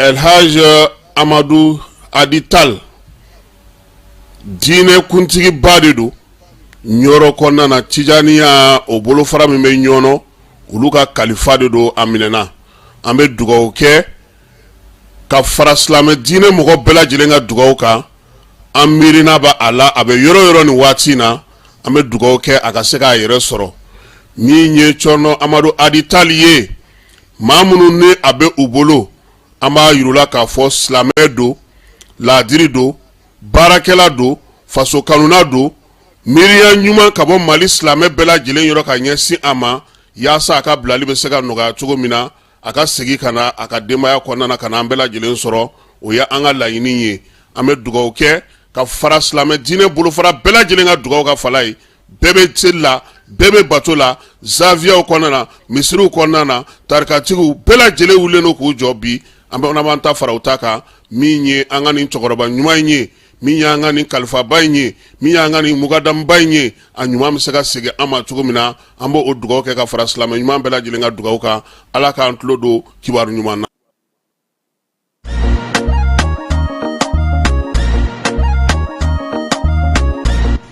Elhaj Amadu Hadi Tal diinɛ kuntigiba de don Ɲɔrɔ kɔnɔna na, Tijaniya o bolofara min bɛ Ɲɔnɔ, olu ka kalifa de don. A minɛna, an bɛ dugawu kɛ ka fara silamɛ diinɛ mɔgɔ bɛɛ lajɛlen ka dugawu kan. An miirina bɛ a la, a bɛ yɔrɔ yɔrɔ nin waati in na, an bɛ dugawu kɛ a ka se k'a yɛrɛ sɔrɔ. Min ye Cɔrɔnɔ Amadu Hadi Tal ye, maa minnu ni a bɛ u bolo, an b'a yir'u la k'a fɔ silamɛ don, laadiri don, baarakɛla don, faso kanuna don, miiriya ɲuman ka bɔ Mali silamɛ bɛɛ lajɛlen yɔrɔ ka ɲɛsin a ma, yaasa a ka bilali bɛ se ka nɔgɔya cogo min na, a ka segin ka na a ka denbaya kɔnɔna na, ka na an bɛɛ lajɛlen sɔrɔ. O ye an ka laɲini ye. An bɛ dugawu kɛ ka fara silamɛ diinɛ bolofara bɛɛ lajɛlen ka dugawu kan. Fala ye, bɛɛ bɛ seli la, bɛɛ bɛ bato la, zawiyaw kɔnɔna na, misiriw kɔnɔna na, tarikatigiw bɛɛ lajɛlen wulilen don k'u jɔ bi. An bɛ b'an ta fara u ta kan. Min ye an ka nin cɛkɔrɔba ɲuman in ye, min y'an ka nin kalifaba in ye, min y'an ka nin mukadamuba in ye, a ɲuman bɛ se ka segin an ma cogo min na, an b'o dugawu kɛ ka fara silamɛ ɲuman bɛɛ lajɛlen ka dugawu kan. Ala k'an tulo don kibaru ɲuman na.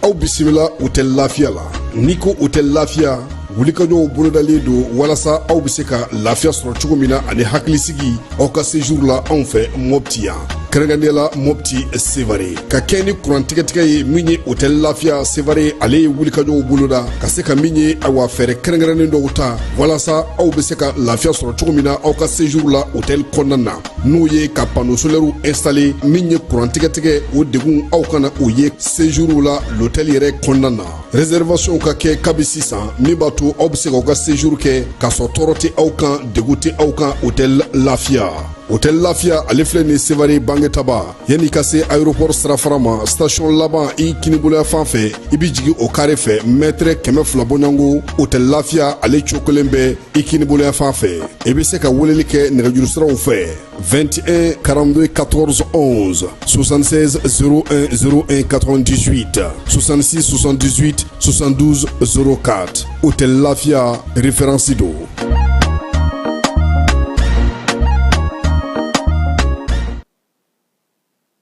Aw bisimila Hôtel Lafiya la. N'i ko Hôtel Lafiya, wulikajɔw bolodalen don walasa aw bɛ se ka lafiya sɔrɔ cogo min na ani hakilisigi aw ka séjour la anw fɛ Mɔpti yan, kɛrɛnkɛrɛnnenya la Mɔpti Sevare, ka kɛ ni kuran tigɛtigɛ ye. Min ye Hôtel Lafiya Sevare, ale ye wulikajɔw boloda ka se ka min ye, awa, fɛɛrɛ kɛrɛnkɛrɛnnen dɔw ta walasa aw bɛ se ka lafiya sɔrɔ cogo min na aw ka séjour la hôtel kɔnɔna na, n'o ye ka panneau solaire installer. Min ye kuran tigɛtigɛ, o degun aw kana o ye séjour la l'hôtel yɛrɛ kɔnɔna na. Réservation ka kɛ kabi sisan, min b'a to aw bɛ se k'aw ka séjour kɛ k'a sɔrɔ tɔɔrɔ tɛ aw kan, degun tɛ aw kan. Hôtel Lafiya, Hôtel Lafiya, ale filɛ nin Sevare Bangetaba, yanni ka se aéroport sirafara ma, station laban i kiniboloya fan fɛ, i bɛ jigin o kare fɛ, mɛtɛrɛ 200 bɔɲɔgɔnko, Hôtel Lafiya ale cokolen bɛ i kiniboloya fan fɛ. I bɛ se ka weleli kɛ nɛgɛjuru siraw fɛ: 21 42 14 11, 76 01 01 98, 66 78 72 04. Hôtel Lafiya, référence don.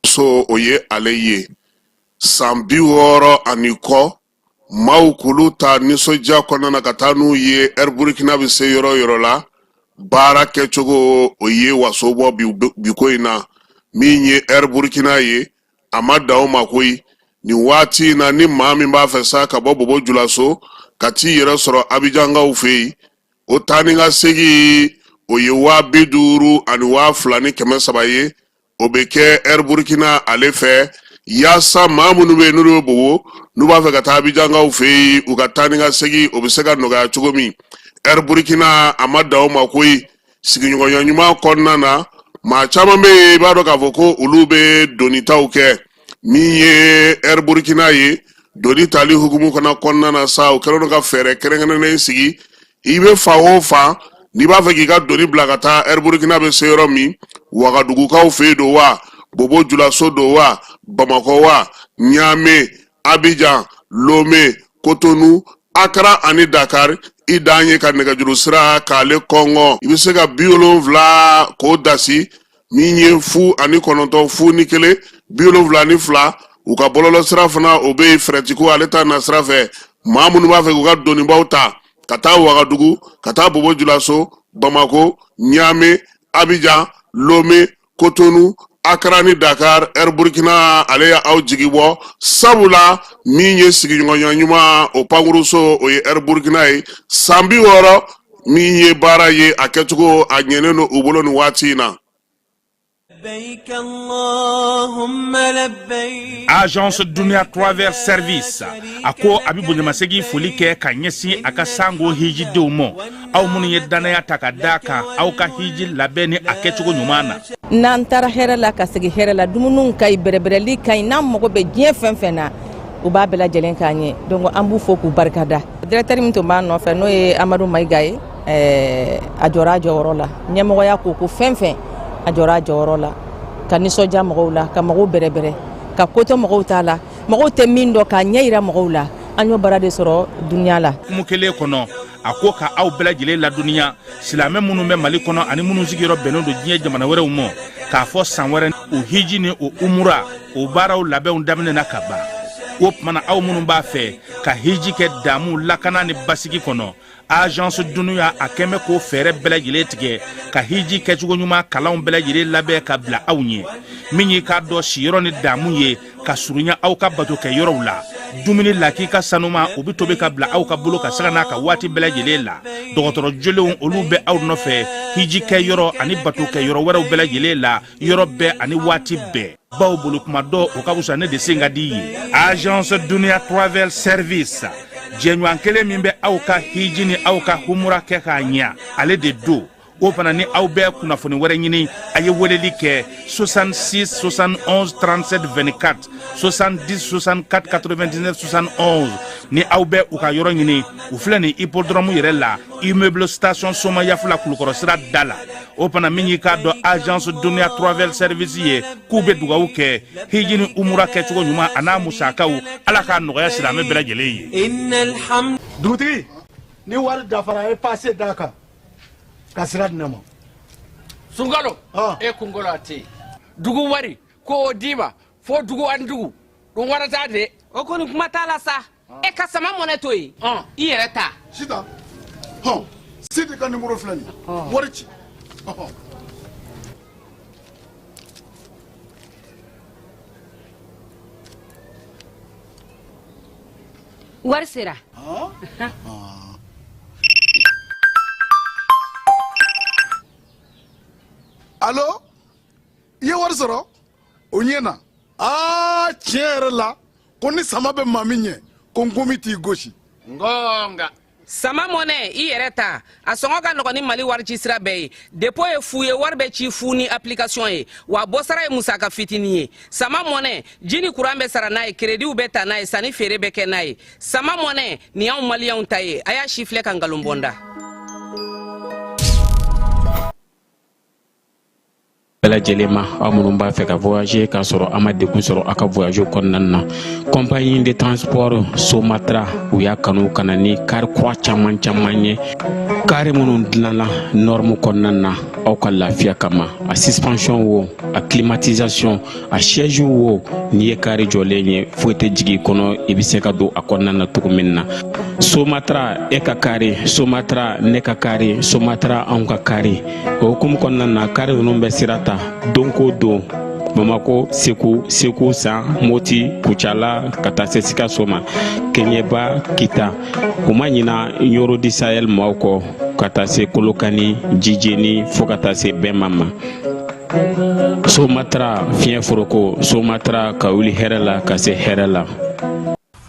So o ye ale ye san 60 ani kɔ, maaw k'olu ta nisɔndiya kɔnɔna na ka taa n'u ye Air Burkina bɛ se yɔrɔ yɔrɔ la, baara kɛcogo o ye waso bɔ bi ko in na. Min ye Air Burkina ye, a ma dan o ma koyi. Nin waati in na, ni maa min b'a fɛ sa ka bɔ Bobo Julaso ka t'i yɛrɛ sɔrɔ Abijankaw fɛ yen, o taa ni ka segin o ye 50,300 ye. O bɛ kɛ Air Burkina ale fɛ, yaasa maa minnu bɛ yen n'olu bɛ Bobo, n'u b'a fɛ ka taa Abijankaw fɛ yen, u ka taa ni ka segin o bɛ se ka nɔgɔya cogo min. Air Burkina a ma dan o ma koyi. Sigiɲɔgɔnya ɲuman kɔnɔna na, maa caman bɛ yen, i b'a dɔn k'a fɔ ko olu bɛ donitaw kɛ. Min ye Air Burkina ye, doni tali hukumu fana kɔnɔna na sa, o kɛlen don ka fɛɛrɛ kɛrɛnkɛrɛnnen sigi. I bɛ fan o fan, n'i b'a fɛ k'i ka doni bila ka taa Air Burkina bɛ se yɔrɔ min, Wagadugukaw fɛ yen don wa, Bobo Julaso don wa, Bamakɔ wa, Ɲame, Abijan, Lome, Kotonu, Akara ani Dakar, i dan ye ka nɛgɛjuru sira k'ale kɔngɔ. I bɛ se ka 70 k'o dasi, min ye 0 ani 9, 0 ni 1, 72. U ka bɔlɔlɔ sira fana o bɛ yen, fɛrɛtiko ale ta na sira fɛ. Maa minnu b'a fɛ k'u ka donibaw ta ka taa Wagadugu, ka taa Bobo Julaso, Bamako, Ɲame, Abijan, Lome, Kotonu, Akara ni Dakar, Air Burkina ale ye aw jigi bɔ, sabula min ye sigiɲɔgɔnya ɲuman o pankuruso, o ye Air Burkina ye. San 60 Min ye baara ye a kɛcogo a ɲɛnen don u bolo nin waati in na. Agence Dunia Travel Service a ko a bɛ bonyamasegin foli kɛ ka ɲɛsin a ka sango hijidenw ma aw minnu ye dannaya ta ka da kan aw ka hiji labɛn ni a kɛcogo ɲuman na. N'an taara hɛrɛ la ka segin hɛrɛ la, dumuniw ka ɲi, bɛrɛbɛrɛli ka ɲi, n'an mago bɛ diɲɛ fɛn fɛn na, u b'a bɛɛ lajɛlen k'an ye. Donc an b'u fo k'u barikada. Directeur min tun b'an nɔfɛ, n'o ye Amadu Mayiga ye, a jɔra a jɔyɔrɔ la. Ɲɛmɔgɔya ko ko fɛn fɛn, a jɔra a jɔyɔrɔ la ka nisɔndiya mɔgɔw la, ka mɔgɔw bɛrɛbɛrɛ, ka ko to mɔgɔw ta la, mɔgɔw tɛ min dɔn k'a ɲɛ yira mɔgɔw la. An y'o baara de sɔrɔ Dunia la. Hukumu kelen kɔnɔ, a ko ka aw bɛɛ lajɛlen ladɔnniya, silamɛ minnu bɛ Mali kɔnɔ ani minnu sigiyɔrɔ bɛnnen don diɲɛ jamana wɛrɛw ma, k'a fɔ san wɛrɛ o hiji ni o umura o baaraw labɛnw daminɛna ka ban. O tuma na, aw minnu b'a fɛ ka hiji kɛ damu, lakana ni basigi kɔnɔ, Agence Dunia a kɛn bɛ k'o fɛɛrɛ bɛɛ lajɛlen tigɛ ka hiji kɛcogo ɲuman kalanw bɛɛ lajɛlen labɛn ka bila aw ɲɛ. Min y'i k'a dɔn siyɔrɔ ni damu ye ka surunya aw ka bato kɛ yɔrɔw la, dumuni lakika sanuma o bɛ tobi ka bila aw ka bolo ka sanga n'a ka waati bɛɛ lajɛlen la. Dɔgɔtɔrɔ jolenw olu bɛ aw nɔfɛ hiji kɛ yɔrɔ ani bato kɛ yɔrɔ wɛrɛw bɛɛ lajɛlen la, yɔrɔ bɛɛ ani waati bɛɛ, baw bolo kuma dɔ o ka fisa ne de sen ka di ye. Agence Dunia Travel Service, jɛɲɔgɔn kelen min bɛ aw ka hiji ni aw ka humura kɛ k'a ɲɛ, ale de don. O fana ni aw bɛ kunnafoni wɛrɛ ɲini, a ye weleli kɛ 66 71 37 24, 70 64 99 71. Ni aw bɛ u ka yɔrɔ ɲini, u filɛ nin hippodrome yɛrɛ la, immeuble station Somayafula, Kulukɔrɔ sira da la. O fana min y'i k'a dɔn Agence Dunia Travel Service ye, k'u bɛ dugawu kɛ hiji ni umura kɛcogo ɲuman a n'a musakaw, Ala k'a nɔgɔya silamɛ bɛɛ lajɛlen ye. Dugutigi, ni wari dafara, e pase d'a kan ka sira di ne ma. Sunkalo, e kunkolo a tɛ yen. Dugu wari ko o d'i ma fo dugu ani dugu dun warata de. O kɔni kuma t'a la sa. E ka sama mɔnɛ to yen, i yɛrɛ ta. Sitan, hɔn, Sidi ka nimoro filɛ nin ye, wari ci. Wari sera. Alo, i ye wari sɔrɔ? O ɲɛna. Aa, tiɲɛ yɛrɛ la, ko ni sama bɛ maa min ɲɛ, ko nkomi t'i gosi. Ngonga. Sama mɔnɛ, i yɛrɛ ta, a sɔngɔ ka nɔgɔn ni Mali wari ci sira bɛɛ ye. Dépôt ye fu ye, wari bɛ ci fu ni application ye, wa bɔsara ye musaka fitinin ye. Sama mɔnɛ, ji ni kuran bɛ sara n'a ye, créditw bɛ ta n'a ye, sanni feere bɛ kɛ n'a ye. Sama mɔnɛ nin y'anw maliyɛnw ta ye. A y'a si filɛ ka nkalon bɔ n da. Bɛɛ lajɛlen ma, aw minnu b'a fɛ ka voyager k'a sɔrɔ a ma degun sɔrɔ aw ka voyage kɔnɔna na, compagnie de transport Somatra u y'a kanu ka na ni kari kura caman caman ye, kari minnu dilanna norme kɔnɔna na aw ka lafiya kama. A suspension wo, a climatisation, a siège wo, n'i ye kari jɔlen ye, foyi tɛ jigin i kɔnɔ, i bɛ se ka don a kɔnɔna na cogo min na. Somatra, e ka kari Somatra, ne ka kari Somatra, anw ka kari. O hukumu kɔnɔna na, kari ninnu bɛ sira ta don ko don Bamako, Segu, Segu San, Moti, Kucala, ka taa se Sikaso ma, Keɲeba, Kita. U ma ɲina Ɲoro du Sahel maaw kɔ, ka taa se Kolokani, Jijeni, fo ka taa se Bɛnma ma. Somatra, fiɲɛ foroko Somatra, ka wuli hɛrɛ la ka se hɛrɛ la.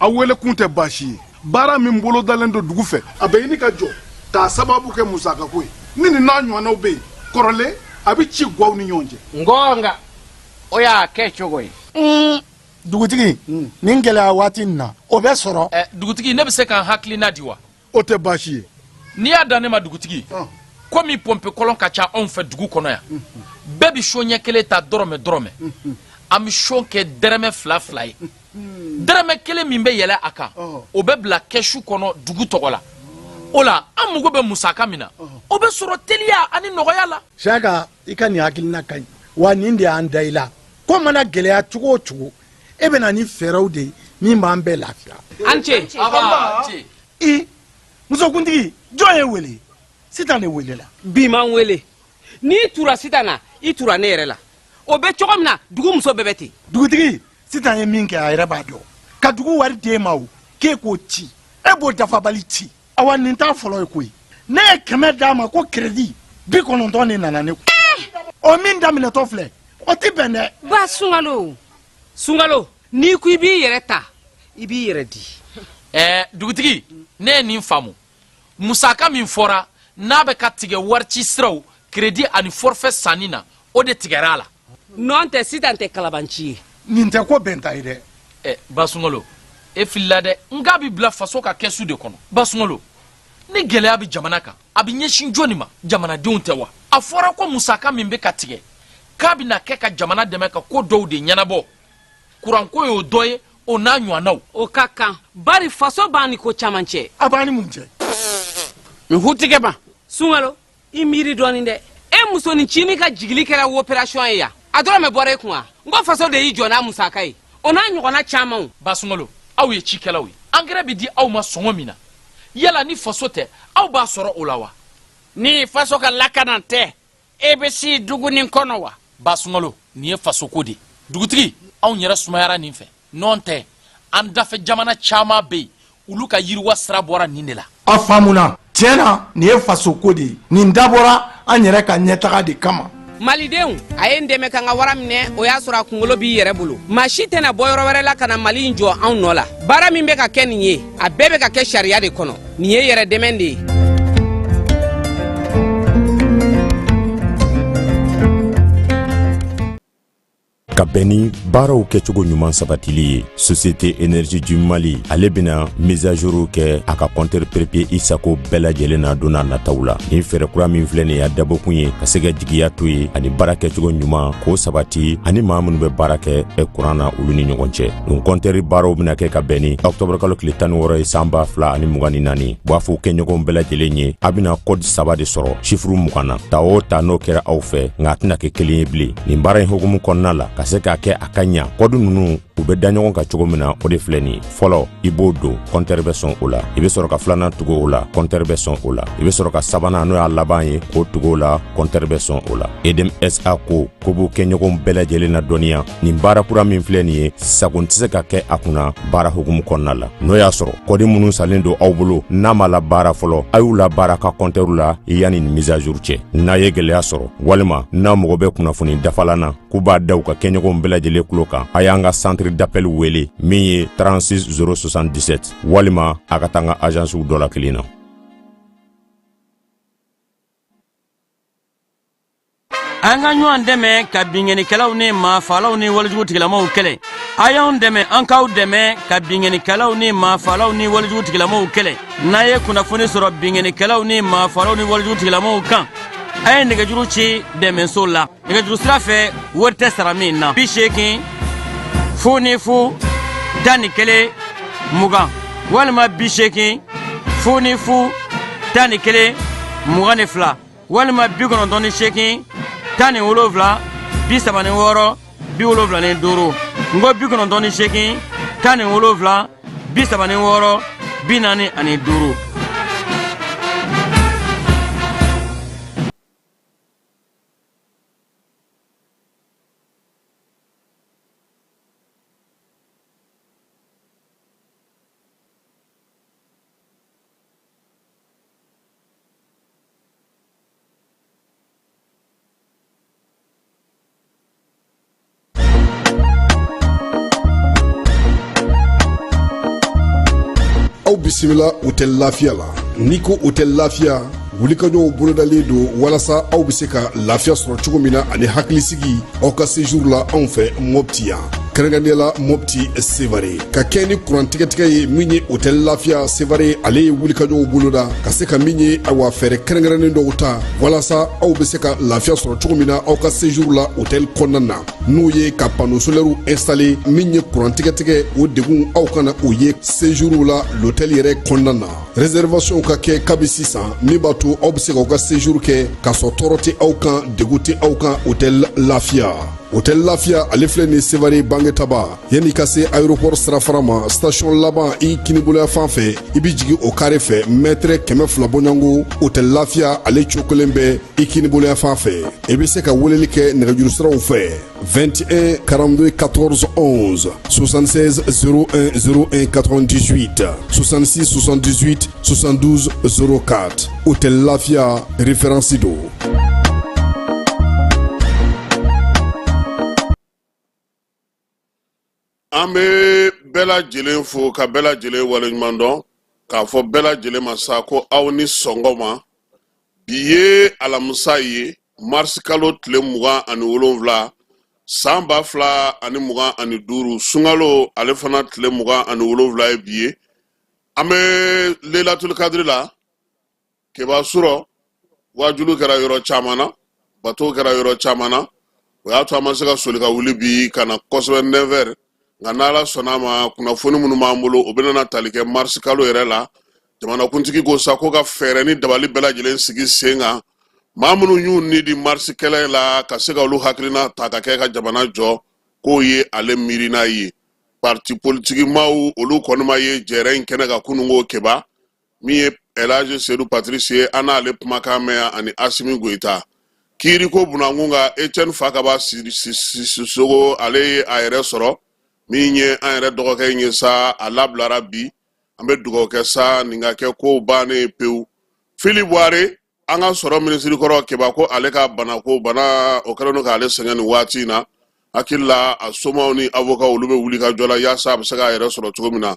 Aw wele kun tɛ baasi ye. Baara min bolodalen don dugu fɛ, a bɛ ɲini ka jɔ k'a sababu kɛ musakako ye. Ni nin n'a ɲɔgɔnnaw bɛ yen kɔrɔlen, a bɛ ci gwaw ni ɲɔgɔn cɛ. Ngonga, o y'a kɛ cogo ye. Dugutigi, nin gɛlɛya waati nin na, o bɛ sɔrɔ. Dugutigi, ne bɛ se ka n hakilina di wa? O tɛ baasi ye. N'i y'a dan ne ma, dugutigi, komi pɔnpe kɔlɔn ka ca anw fɛ dugu kɔnɔ yan, bɛɛ bɛ so ɲɛ kelen ta dɔrɔmɛ dɔrɔmɛ. An bɛ so kɛ dɛrɛmɛ fila fila ye. Dɛrɛmɛ kelen min bɛ yɛlɛ a kan, o bɛ bila kɛsu kɔnɔ dugu tɔgɔ la. O la, an mago bɛ musaka min na, o bɛ sɔrɔ teliya ani nɔgɔya la. Siyaka, i ka nin hakilina ka ɲi wa. Nin de y'an da i la. Ko mana gɛlɛya cogo o cogo, e bɛ na ni fɛɛrɛw de ye min b'an bɛɛ lafiya. An ce. I musokuntigi, jɔn ye wele? Sitan de welela. Bi m'an wele. N'i tura Sitan na, i tura ne yɛrɛ la. O bɛ cogo min na, dugu muso bɛɛ bɛ ten. Dugutigi, Sitan ye min kɛ, a yɛrɛ b'a dɔn. Ka dugu wari d'e ma, o k'e k'o ci, e b'o dafabali ci. Awa, nin t'a fɔlɔ ye koyi. Ne ye 100 d'a ma ko crédit 90 de nana ne kun. O min daminɛtɔ filɛ, o tɛ bɛn dɛ. Ba Sunkalo, Sunkalo, n'i ko i b'i yɛrɛ ta, i b'i yɛrɛ di. Ɛɛ dugutigi, ne ye nin faamu. Musaka min fɔra n'a bɛ ka tigɛ warici siraw, crédit ani forfait sanni na, o de tigɛra a la. Nɔn tɛ, sisan tɛ kalabanci ye. Nin tɛ ko bɛnta ye dɛ. Ɛ Basunkalo, e filila dɛ. N k'a bɛ bila faso ka kɛsu de kɔnɔ. Basunkalo, ni gɛlɛya bɛ jamana kan, a bɛ ɲɛsin jɔni ma? Jamanadenw tɛ wa? A fɔra ko musaka min bɛ ka tigɛ, k'a bɛna kɛ ka jamana dɛmɛ ka ko dɔw de ɲɛnabɔ. Kuranko y'o dɔ ye, o n'a ɲɔgɔnnaw. O ka kan, bari faso b'an ni ko caman cɛ. A b'an ni mun cɛ? N hutigɛ ma. Sunkalo, i miiri dɔɔnin dɛ. E musonin cinin ka jigili kɛra opération ye yan, a dɔrɔmɛ bɔra e kun wa? N ko faso de y'i jɔ n'a musaka ye, o n'a ɲɔgɔnna camanw. Basunkalo, aw ye cikɛlaw ye, angɛrɛ bɛ di aw ma sɔngɔ min na, yala ni faso tɛ, aw b'a sɔrɔ o la wa? Ni faso ka lakana tɛ, e bɛ si dugu nin kɔnɔ wa? Basunkalo, nin ye fasoko de ye. Dugutigi, anw yɛrɛ sumayara nin fɛ. Nɔn tɛ, an dafɛ jamana caman bɛ yen, olu ka yiriwa sira bɔra nin de la. A faamuna. Tiɲɛ na, nin ye fasoko de ye. Nin dabɔra an yɛrɛ ka ɲɛtaga de kama. Malidenw, a ye n dɛmɛ ka n ka wara minɛ. O y'a sɔrɔ a kunkolo b'i yɛrɛ bolo. Maa si tɛna bɔ yɔrɔ wɛrɛ la ka na Mali in jɔ anw nɔ la. Baara min bɛ ka kɛ nin ye, a bɛɛ bɛ ka kɛ sariya de kɔnɔ. Nin ye yɛrɛ dɛmɛ de ye. Ka bɛn ni baaraw kɛcogo ɲuman sabatili ye, Société Énergie du Mali ale bɛna mise à jour kɛ a ka compteur prépayé i sago bɛɛ lajɛlen na don n'a nataw la. Nin fɛɛrɛ kura min filɛ nin ye, a dabɔkun ye ka se ka jigiya to ye ani baara kɛcogo ɲuman k'o sabati ani maa minnu bɛ baara kɛ kuran na, olu ni ɲɔgɔn cɛ. Nin compteur baaraw bɛna kɛ ka bɛn ni octobre kalo tile 16 ye san 2024. B'a fɔ kɛɲɔgɔnw bɛɛ lajɛlen ye, a bɛna code saba de sɔrɔ chiffre 20 na. Ta o ta, n'o kɛra aw fɛ, nka a tɛna kɛ kelen ye bilen. Nin baara in hukumu kɔnɔna la, ka se k'a kɛ a ka ɲa, kɔdu ninnu u bɛ da ɲɔgɔn kan cogo min na, o de filɛ nin ye. Fɔlɔ, i b'o don, kɔntɛri bɛ sɔn o la. I bɛ sɔrɔ ka filanan tugu o la, kɔntɛri bɛ sɔn o la. I bɛ sɔrɔ ka sabanan, n'o y'a laban ye, k'o tugu o la, kɔntɛri bɛ sɔn o la. Edm SA ko ko b'u kɛɲɔgɔnw bɛɛ lajɛlen na dɔnniya, nin baara kura min filɛ nin ye, sagon tɛ se ka kɛ a kunna baara hukumu kɔnɔna la. N'o y'a sɔrɔ kɔdi minnu salen don aw bolo n'a ma labaara fɔlɔ, a y'u labaara ka kɔntɛriw la yanni nin mise à jour cɛ. N'a ye gɛlɛya sɔrɔ walima n'a mago bɛ kunnafoni dafalan na, k'u b'a da u ka kɛɲɔgɔnw bɛɛ lajɛlen tulo kan, a y'an ka centre d'appel wele min ye 36 077, walima a ka taa an ka agencew dɔ la kelen na. An ka ɲɔgɔn dɛmɛ ka binkannikɛlaw ni maafaalaw ni walejugu tigilamaw kɛlɛ. A y'anw dɛmɛ, an k'aw dɛmɛ ka binkannikɛlaw ni maafaalaw ni walejugu tigilamaw kɛlɛ. N'a ye kunnafoni sɔrɔ binkannikɛlaw ni maafaalaw ni walejugu tigilamaw kan, a ye nɛgɛjuru ci dɛmɛso la nɛgɛjuru sira fɛ, wari tɛ sara min na: 80 0 0 11 20, walima 80 0 0 11 22, walima 98 17 36 75. N ko 98 17 36 45. Aw bisimila hôtel Lafiya la. N'i ko hôtel Lafiya, wulikajɔw bolodalen don walasa aw bɛ se ka lafiya sɔrɔ cogo min na ani hakilisigi aw ka séjour la anw fɛ Mopti yan, kɛrɛnkɛrɛnnenya la Mopti Sevare. Ka kɛ ni kuran tigɛtigɛ ye min ye, hôtel Lafiya Sevare ale ye wulikajɔw boloda ka se ka min ye, awa, fɛɛrɛ kɛrɛnkɛrɛnnen dɔw ta walasa aw bɛ se ka lafiya sɔrɔ cogo min na aw ka séjour la hôtel kɔnɔna na, n'o ye ka panneau solaire installer. Min ye kuran tigɛtigɛ, o degun aw kana o ye séjour la l'hôtel yɛrɛ kɔnɔna na. Réservation ka kɛ kabi sisan, min b'a to aw bɛ se k'aw ka séjour kɛ k'a sɔrɔ tɔɔrɔ tɛ aw kan, degun tɛ aw kan. Hôtel Lafiya. Hôtel Lafiya ale filɛ ni Sevare Bangetaba yanni ka se aéroport sirafara ma station laban i kiniboloya fan fɛ i bɛ jigin o kare fɛ mɛtɛrɛ 200 bɔɲɔgɔnko Hôtel Lafiya ale cokolen bɛ i kiniboloya fan fɛ i bɛ se ka weleli kɛ nɛgɛjuru siraw fɛ 21 42 14 11 76 01 01 98 66 78 72 04 Hôtel Lafiya référence don. An bɛ bɛɛ lajɛlen fo ka bɛɛ lajɛlen waleɲuman dɔn k'a fɔ bɛɛ lajɛlen ma sa ko aw ni sɔgɔma. Bi ye alamisa ye, marisi kalo tile 27 san 2025, sunkalo ale fana tile 27 ye bi ye. An bɛ lelatul kadiri la. Keba surɔ waajulu kɛra yɔrɔ caman na, bato kɛra yɔrɔ caman na, o y'a to an ma se ka soli ka wuli bi ka na kosɛbɛ 9 heures. Nka n'Ala sɔnna a ma, kunnafoni minnu b'an bolo, o bɛna tali kɛ marisi kalo yɛrɛ la. Jamanakuntigi ko sa ko ka fɛɛrɛ ni dabali bɛɛ lajɛlen sigi sen kan, maa minnu y'u ni di marisi kɛlɛ la, ka se ka olu hakilina ta ka kɛ ka jamana jɔ, k'o ye ale miirina ye. Parti politiki maaw, olu kɔni ma ye jɛrɛ in kɛnɛ kan kununko. Keba, min ye Elhaji Sedu Patrice ye, an n'ale kumakan mɛn yan, ani Asimi Goyita. Kiiriko bunankun kan, Etienne Fakaba Sisoko, ale ye a yɛrɛ sɔrɔ. Min ye an yɛrɛ dɔgɔkɛ in ye sa, a labilara bi. An bɛ dugawu kɛ sa nin ka kɛ kow bannen pewu. Fili Buware, an ka sɔrɔ minisiri kɔrɔ, Keba, ko ale ka bana, ko bana o kɛlen don k'ale sɛgɛn nin waati in na. Hakili la, a somaw ni avocat, olu bɛ wuli ka jɔ la yaasa a bɛ se k'a yɛrɛ sɔrɔ cogo min na.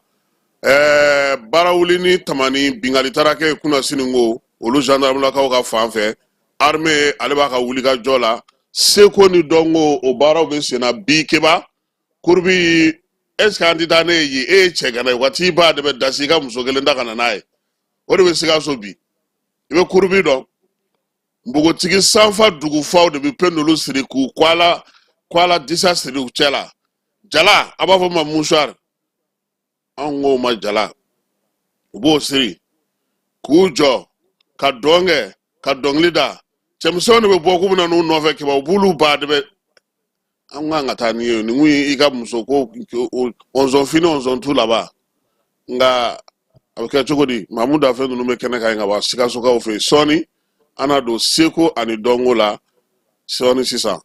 Barawuli ni Tamani, binkanni taara kɛ kunasini ko olu gendarmelakaw ka fan fɛ. Armée ale b'a ka wuli ka jɔ la. Seko ni dɔnko, o baaraw bɛ senna bi. Keba kurubi, est ce que an tɛ taa ne ye? E ye cɛ gana ye, waati b'a de bɛ dasi i ka muso kelen ta ka na n'a ye, o de bɛ Sikaso bi. I bɛ kurubi dɔn, npogotigi sanfa dugufaw de bɛ pendolu siri k'u kwala kwala disa siri u cɛ la. Jala, a b'a fɔ ma mouchoir, anw k'o ma jala. U b'o siri k'u jɔ ka dɔn kɛ ka dɔnkili da. Cɛmisɛnw de bɛ bɔ k'u bɛ na n'u nɔfɛ. Keba, u b'olu ba de bɛ an kan ka taa ni ye. Nin kun ye i ka muso ko ɔnzɔn fini ɔnzɔn tu laban, nka a bɛ kɛ cogo di? Mamu Dafe ninnu bɛ kɛnɛ kan yen ka ban Sikasokaw fɛ yen. Sɔɔni an na don seko ani dɔnko la sɔɔni sisan.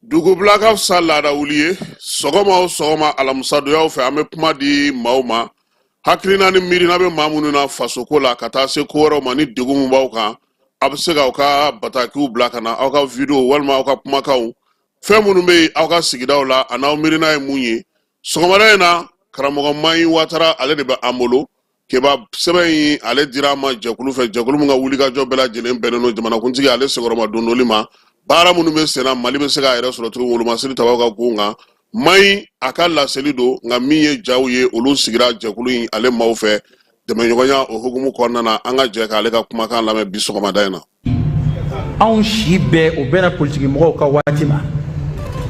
Dugubila ka fisa laada wuli ye. Sɔgɔma o sɔgɔma, alamisadonyaw fɛ, an bɛ kuma di maaw ma. Hakilina ni miirina bɛ maa minnu na fasoko la, ka taa se ko wɛrɛw ma, ni degun min b'aw kan, a bɛ se k'aw ka batakiw bila ka na, aw ka video walima aw ka kumakanw, fɛn minnu bɛ yen aw ka sigidaw la, a n'aw miirina ye mun ye. Sɔgɔmada in na, karamɔgɔ Mahi Watara, ale de bɛ an bolo. Keba, sɛbɛn in ale dira an ma jɛkulu fɛ, jɛkulu min ka wulikajɔ bɛɛ lajɛlen bɛnnen don jamanakuntigi ale senkɔrɔma dondoli ma. Baara minnu bɛ senna, Mali bɛ se k'a yɛrɛ sɔrɔ cogo wolomasiri tabaw ka kun kan. Mahi a ka laseli don, nka min ye jaw ye, olu sigira jɛkulu in ale maaw fɛ dɛmɛɲɔgɔnya o hukumu kɔnɔna na. An ka jɛ k'ale ka kumakan lamɛn bi sɔgɔmada in na. Anw si bɛɛ, o bɛnna politikimɔgɔw ka waati ma.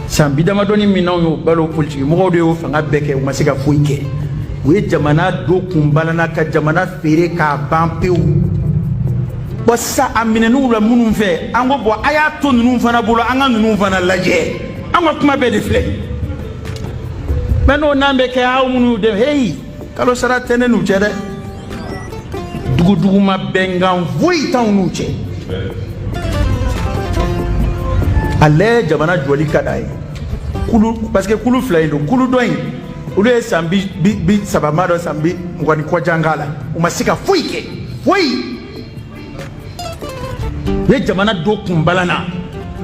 San bi damadɔni min n'anw y'o balo, politikimɔgɔw de y'o fanga bɛɛ kɛ, u ma se ka foyi kɛ. U ye jamana don kunbalana ka jamana feere k'a ban pewu. Bɔn, sisan a minɛn'u la minnu fɛ, an ko bɔn, a y'a to ninnu fana bolo, an ka ninnu fana lajɛ. An ka kuma bɛɛ de filɛ mɛ n'o n'an bɛ kɛ aw minnu dɛmɛ. Heyi, kalo sara tɛ ne n'u cɛ dɛ. Duguduguma bɛnkan foyi t'anw n'u cɛ. Ale jamana jɔli ka d'a ye kulu, parce que kulu fila in don. Kulu dɔ in, olu ye san 30 ma dɔn, san 20 ni kɔ jan k'a la, u ma se ka foyi kɛ, foyi. U ye jamana don kunbalan na.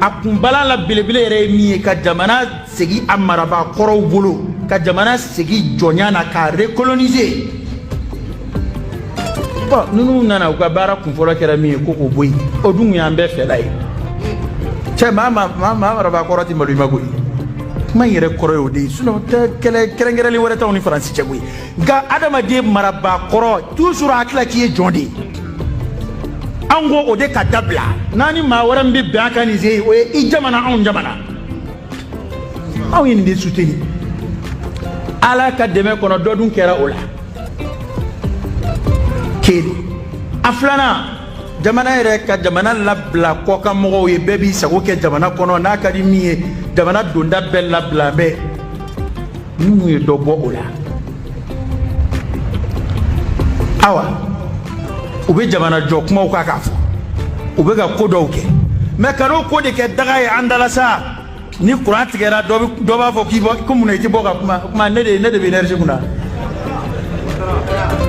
A kunbalan la belebele yɛrɛ ye min ye, ka jamana segin a marabaa kɔrɔw bolo, ka jamana segin jɔnya na, k'a recoloniser. Bɔn, ninnu nana, u ka baara kunfɔlɔ kɛra min ye, ko k'o bɔ yen. O dun y'an bɛɛ fɛla ye. Cɛ, maa maa maa maa marabaa kɔrɔ tɛ malo i ma koyi. Kuma in yɛrɛ kɔrɔ ye o de ye. Sinon tɛ kɛlɛ kɛrɛnkɛrɛnlen wɛrɛ t'anw ni Faransi cɛ koyi. Nka adamaden marabaa kɔrɔ, toujours a hakili la k'i ye jɔn de ye. An ko o de ka dabila. N'an ni maa wɛrɛ min bɛ bɛn a kan nin sen, o ye i jamana, anw jamana. Anw ye nin de soutenir. Ala ka dɛmɛ kɔnɔ, dɔ dun kɛra o la. Kelen, a filanan, jamana yɛrɛ ka jamana labila kɔkan mɔgɔw ye. Bɛɛ b'i sago kɛ jamana kɔnɔ, n'a ka di min ye, jamana donda bɛɛ labila. Bɛɛ minnu ye dɔ bɔ o la, awa, u bɛ jamana jɔ kumaw kan k'a fɔ, u bɛ ka ko dɔw kɛ, mɛ ka n'o ko de kɛ daga ye an da la sa. Ni kuran tigɛra, dɔ b'a fɔ k'i bɔ ko mun na i tɛ bɔ ka kuma. Kuma, ne de bɛ énergie kunna.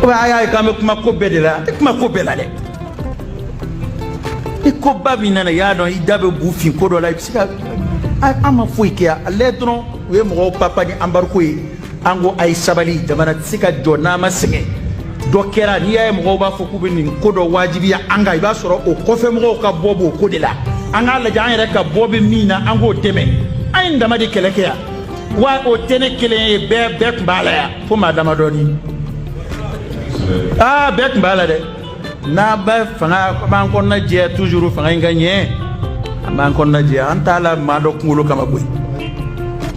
Ou bien a y'a ye k'an bɛ kuma ko bɛɛ de la? An tɛ kuma ko bɛɛ la dɛ. Ni koba min nana, i y'a dɔn i da bɛ bu fin ko dɔ la, i bɛ se ka. An ma foyi kɛ a lɛ dɔrɔn. U ye mɔgɔw papa ni embargo ye. An ko a ye sabali, jamana tɛ se ka jɔ n'a ma sɛgɛn. Dɔ kɛra, n'i y'a ye mɔgɔw b'a fɔ k'u bɛ nin ko dɔ wajibiya an kan, i b'a sɔrɔ o kɔfɛ mɔgɔw ka bɔ b'o ko de la. An k'a lajɛ, an yɛrɛ ka bɔ bɛ min na, an k'o dɛmɛ. An ye nin dama de kɛlɛ kɛ yan wa. O tɛ ne kelen ye, bɛɛ tun b'a la yan fo maa damadɔni. Aa, bɛɛ tun b'a la dɛ. N'a bɛ fanga, b'an kɔnɔna jɛya toujours, fanga in ka ɲɛ, an b'an kɔnɔna jɛya. An t'a la maa dɔ kunkolo kama koyi.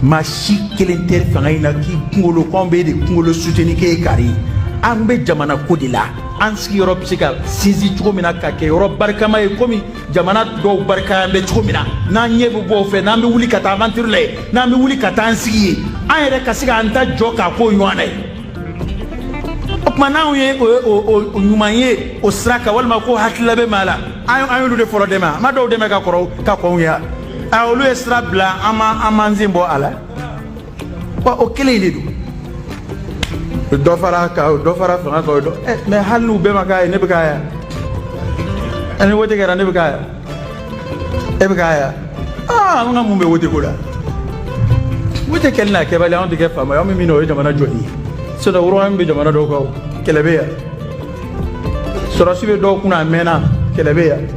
Maa si kelen tɛ fanga in na k'i kunkolo ko anw bɛ de kunkolo soutenir k'e ye kari ye. An bɛ jamana ko de la. An sigiyɔrɔ bɛ se ka sinsin cogo min na ka kɛ yɔrɔ barikama ye, komi jamana dɔw barikaya bɛ cogo min na, n'an ɲɛ bɛ bɔ o fɛ, n'an bɛ wuli ka taa aventure la yen, n'an bɛ wuli ka taa an sigi yen, an yɛrɛ ka se k'an ta jɔ k'a ko ɲɔgɔn na ye. O tuma, n'anw ye o ɲuman ye o sira kan, walima ko hakilila bɛ maa la, an y'olu de fɔlɔ dɛmɛ. An ma dɔw dɛmɛ ka kɔrɔ ka kɔn ya. A olu ye sira bila, an ma an m'an sen bɔ a la wa. O kelen de don. Dɔ fara kan, dɔ fara fanga kan, o dɔ ɛ. Mɛ hali n'u bɛɛ ma k'a ye, ne bɛ k'a ye. Ani wote kɛra, ne bɛ k'a ye, e bɛ k'a ye. Aa, an ka mun bɛ wote ko la? Wote kɛli n'a kɛbali, anw tɛ kɛ faama ye. Anw bɛ min na, o ye jamana jɔli ye. Sinon royaume bɛ jamana dɔw kan, o kɛlɛ bɛ yan. Sɔrɔsi bɛ dɔw kunna, a mɛnna, kɛlɛ bɛ yan.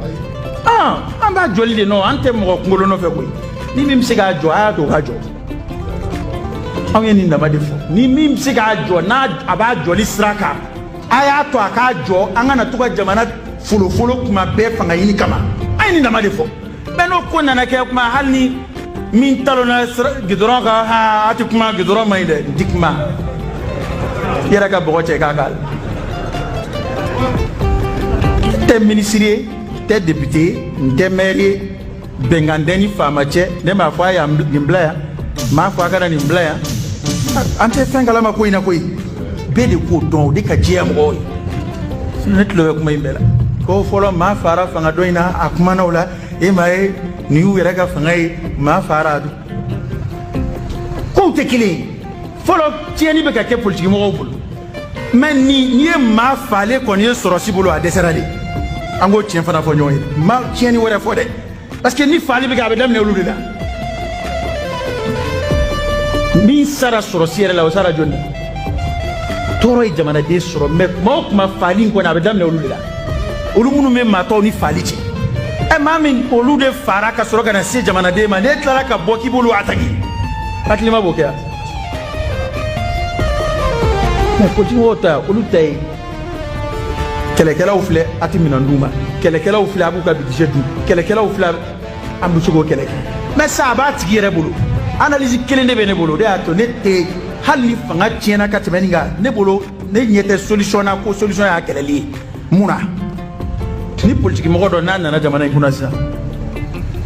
Aa, an b'a jɔli de nɔ, an tɛ mɔgɔ kunkolo nɔfɛ koyi. Ni min bɛ se k'a jɔ, a y'a to o k'a jɔ. Anw ye nin dama de fɔ. Ni min bɛ se k'a jɔ, n'a a b'a jɔli sira kan, a y'a to a k'a jɔ. An kana to ka jamana folofolo kuma bɛɛ fanga ɲini kama. An ye nin dama de fɔ. Mɛ n'o ko nana kɛ kuma, hali ni min talonna gidɔrɔn kan, ha, a tɛ kuma, gidɔrɔn man ɲi dɛ. N ti kuma. I yɛrɛ ka bɔgɔ cɛ k'a k'a la. N tɛ minisiri ye, n tɛ député ye, n tɛ maire ye. Bɛnkan tɛ ni faama cɛ. Ne m'a fɔ a ye nin bila yan, n m'a fɔ a kana nin bila yan. An tɛ fɛn kalama ko in na koyi. Bɛɛ de k'o dɔn, o de ka jɛya mɔgɔw ye. Ne tulo bɛ kuma in bɛɛ la ko fɔlɔ maa fara fanga dɔ in na, a kumana o la. E m'a ye, nin y'u yɛrɛ ka fanga ye, maa fara kow tɛ kelen ye. Fɔlɔ, tiɲɛni bɛ ka kɛ politiki mɔgɔw bolo, mɛ ni n'i ye maa falen kɔni ye sɔrɔsi bolo, a dɛsɛra de. An k'o tiɲɛ fana fɔ ɲɔgɔn ye. Ma tiɲɛni wɛrɛ fɔ dɛ, parce que ni faali bɛ kɛ, a bɛ daminɛ olu de la. Min sara sɔrɔsi yɛrɛ la, o sara jɔni na? Tɔɔrɔ ye jamanaden sɔrɔ, mɛ kuma o kuma, faali in kɔni, a bɛ daminɛ olu de la, olu minnu bɛ maa tɔw ni faali cɛ. Ɛ, maa min olu de fara ka sɔrɔ ka na se jamanaden ma, n'e tilara ka bɔ k'i b'olu ataki, hakilima b'o kɛ yan? Mɛ politikimɔgɔw ta, olu ta ye kɛlɛkɛlaw filɛ, a tɛ minɛn d'u ma. Kɛlɛkɛlaw filɛ, a b'u ka budget dun. Kɛlɛkɛlaw filɛ, an bɛ se k'o kɛlɛ kɛ. Mɛ sa, a b'a tigi yɛrɛ bolo. Analyse kelen de bɛ ne bolo, o de y'a to ne tɛ. Hali ni fanga tiɲɛna ka tɛmɛ nin kan, ne bolo, ne ɲɛ tɛ solution na ko solution y'a kɛlɛli ye. Mun na? Ni politiki mɔgɔ dɔ n'a nana jamana in kunna sisan,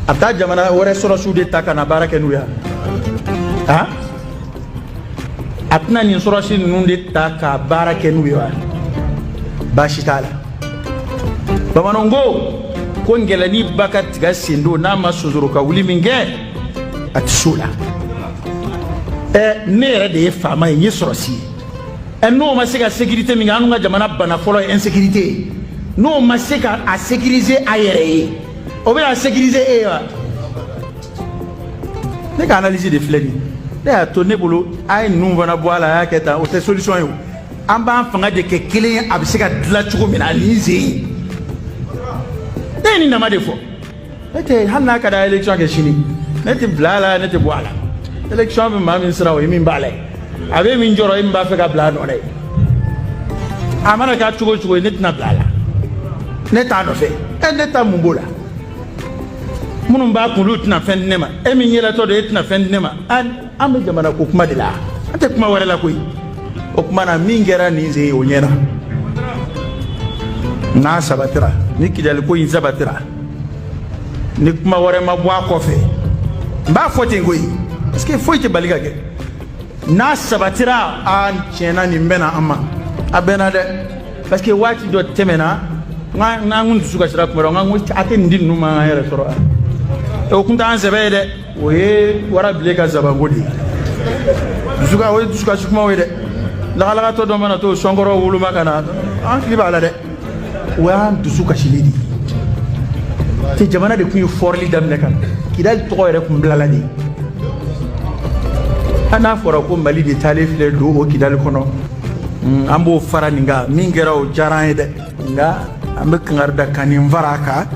a bɛ taa jamana wɛrɛ sɔrɔsiw de ta ka na baara kɛ n'u ye. Han, a tɛna nin sɔrɔsi ninnu de ta ka baara kɛ n'u ye wa? Baasi t'a la. Bamananw ko ngɛlɛni ba ka tiga sen don, n'a ma sonsoro ka wuli min kɛ, a tɛ s'o la. Ɛ, ne yɛrɛ de ye faama ye, n ye sɔrɔsi ye. Ɛ, n'o ma se ka sécurité min kɛ, an ka jamana bana fɔlɔ ye insécurité ye, n'o ma se ka a sécuriser a yɛrɛ ye, o bɛna sécuriser e ye wa? Ne ka analyse de filɛ nin ye. Ne y'a to ne bolo, a ye ninnu fana bɔ a la, a y'a kɛ tan, o tɛ solution ye. O an b'an fanga de kɛ kelen ye, a bɛ se ka dilan cogo min na nin sen in. Ne ye nin dama de fɔ. Ne tɛ, hali n'a ka di a ye élection kɛ sini, ne tɛ bila a la, ne tɛ bɔ a la. Élection bɛ maa min siran, o ye min b'a la ye. A bɛ min jɔrɔ, e min b'a fɛ ka bila a nɔ la ye. A mana kɛ cogo o cogo ye, ne tɛna bila a la. Ne t'a nɔfɛ. Ɛ, ne ta mun b'o la? Minnu b'a kun, olu tɛna fɛn di ne ma. E min yɛlɛtɔ don, e tɛna fɛn di ne ma. An bɛ jamana ko kuma de la, an tɛ kuma wɛrɛ la koyi. O tuma na, min kɛra nin sen ye, o ɲɛna. N'a sabatira, ni Kidali ko in sabatira, ni kuma wɛrɛ ma bɔ a kɔfɛ, n b'a fɔ ten koyi, parce que foyi tɛ bali ka kɛ. N'a sabatira, a tiɲɛna, nin bɛnna an ma, a bɛnna dɛ, parce que waati dɔ tɛmɛna, n'an kun dusu kasira kuma dɔ, n ko a tɛ nin di ninnu ma, an yɛrɛ sɔrɔ. O kun t'an sɛbɛ ye dɛ, o ye warabilen ka zabanko de ye. Dusuka, o ye dusukasi kumaw ye dɛ. Lagalagatɔ dɔ mana to sɔnkɔrɔ woloma ka na, an hakili b'a la dɛ, o y'an dusu kasili de ye. Te jamana de kun ye fɔrili daminɛ ka na Kidali tɔgɔ yɛrɛ kun bilala de. Hali n'a fɔra ko Mali de taalen filɛ don o Kidali kɔnɔ, an b'o fara nin kan. Min kɛra, o diyara an ye dɛ, nka an bɛ kangari da ka nin fara a kan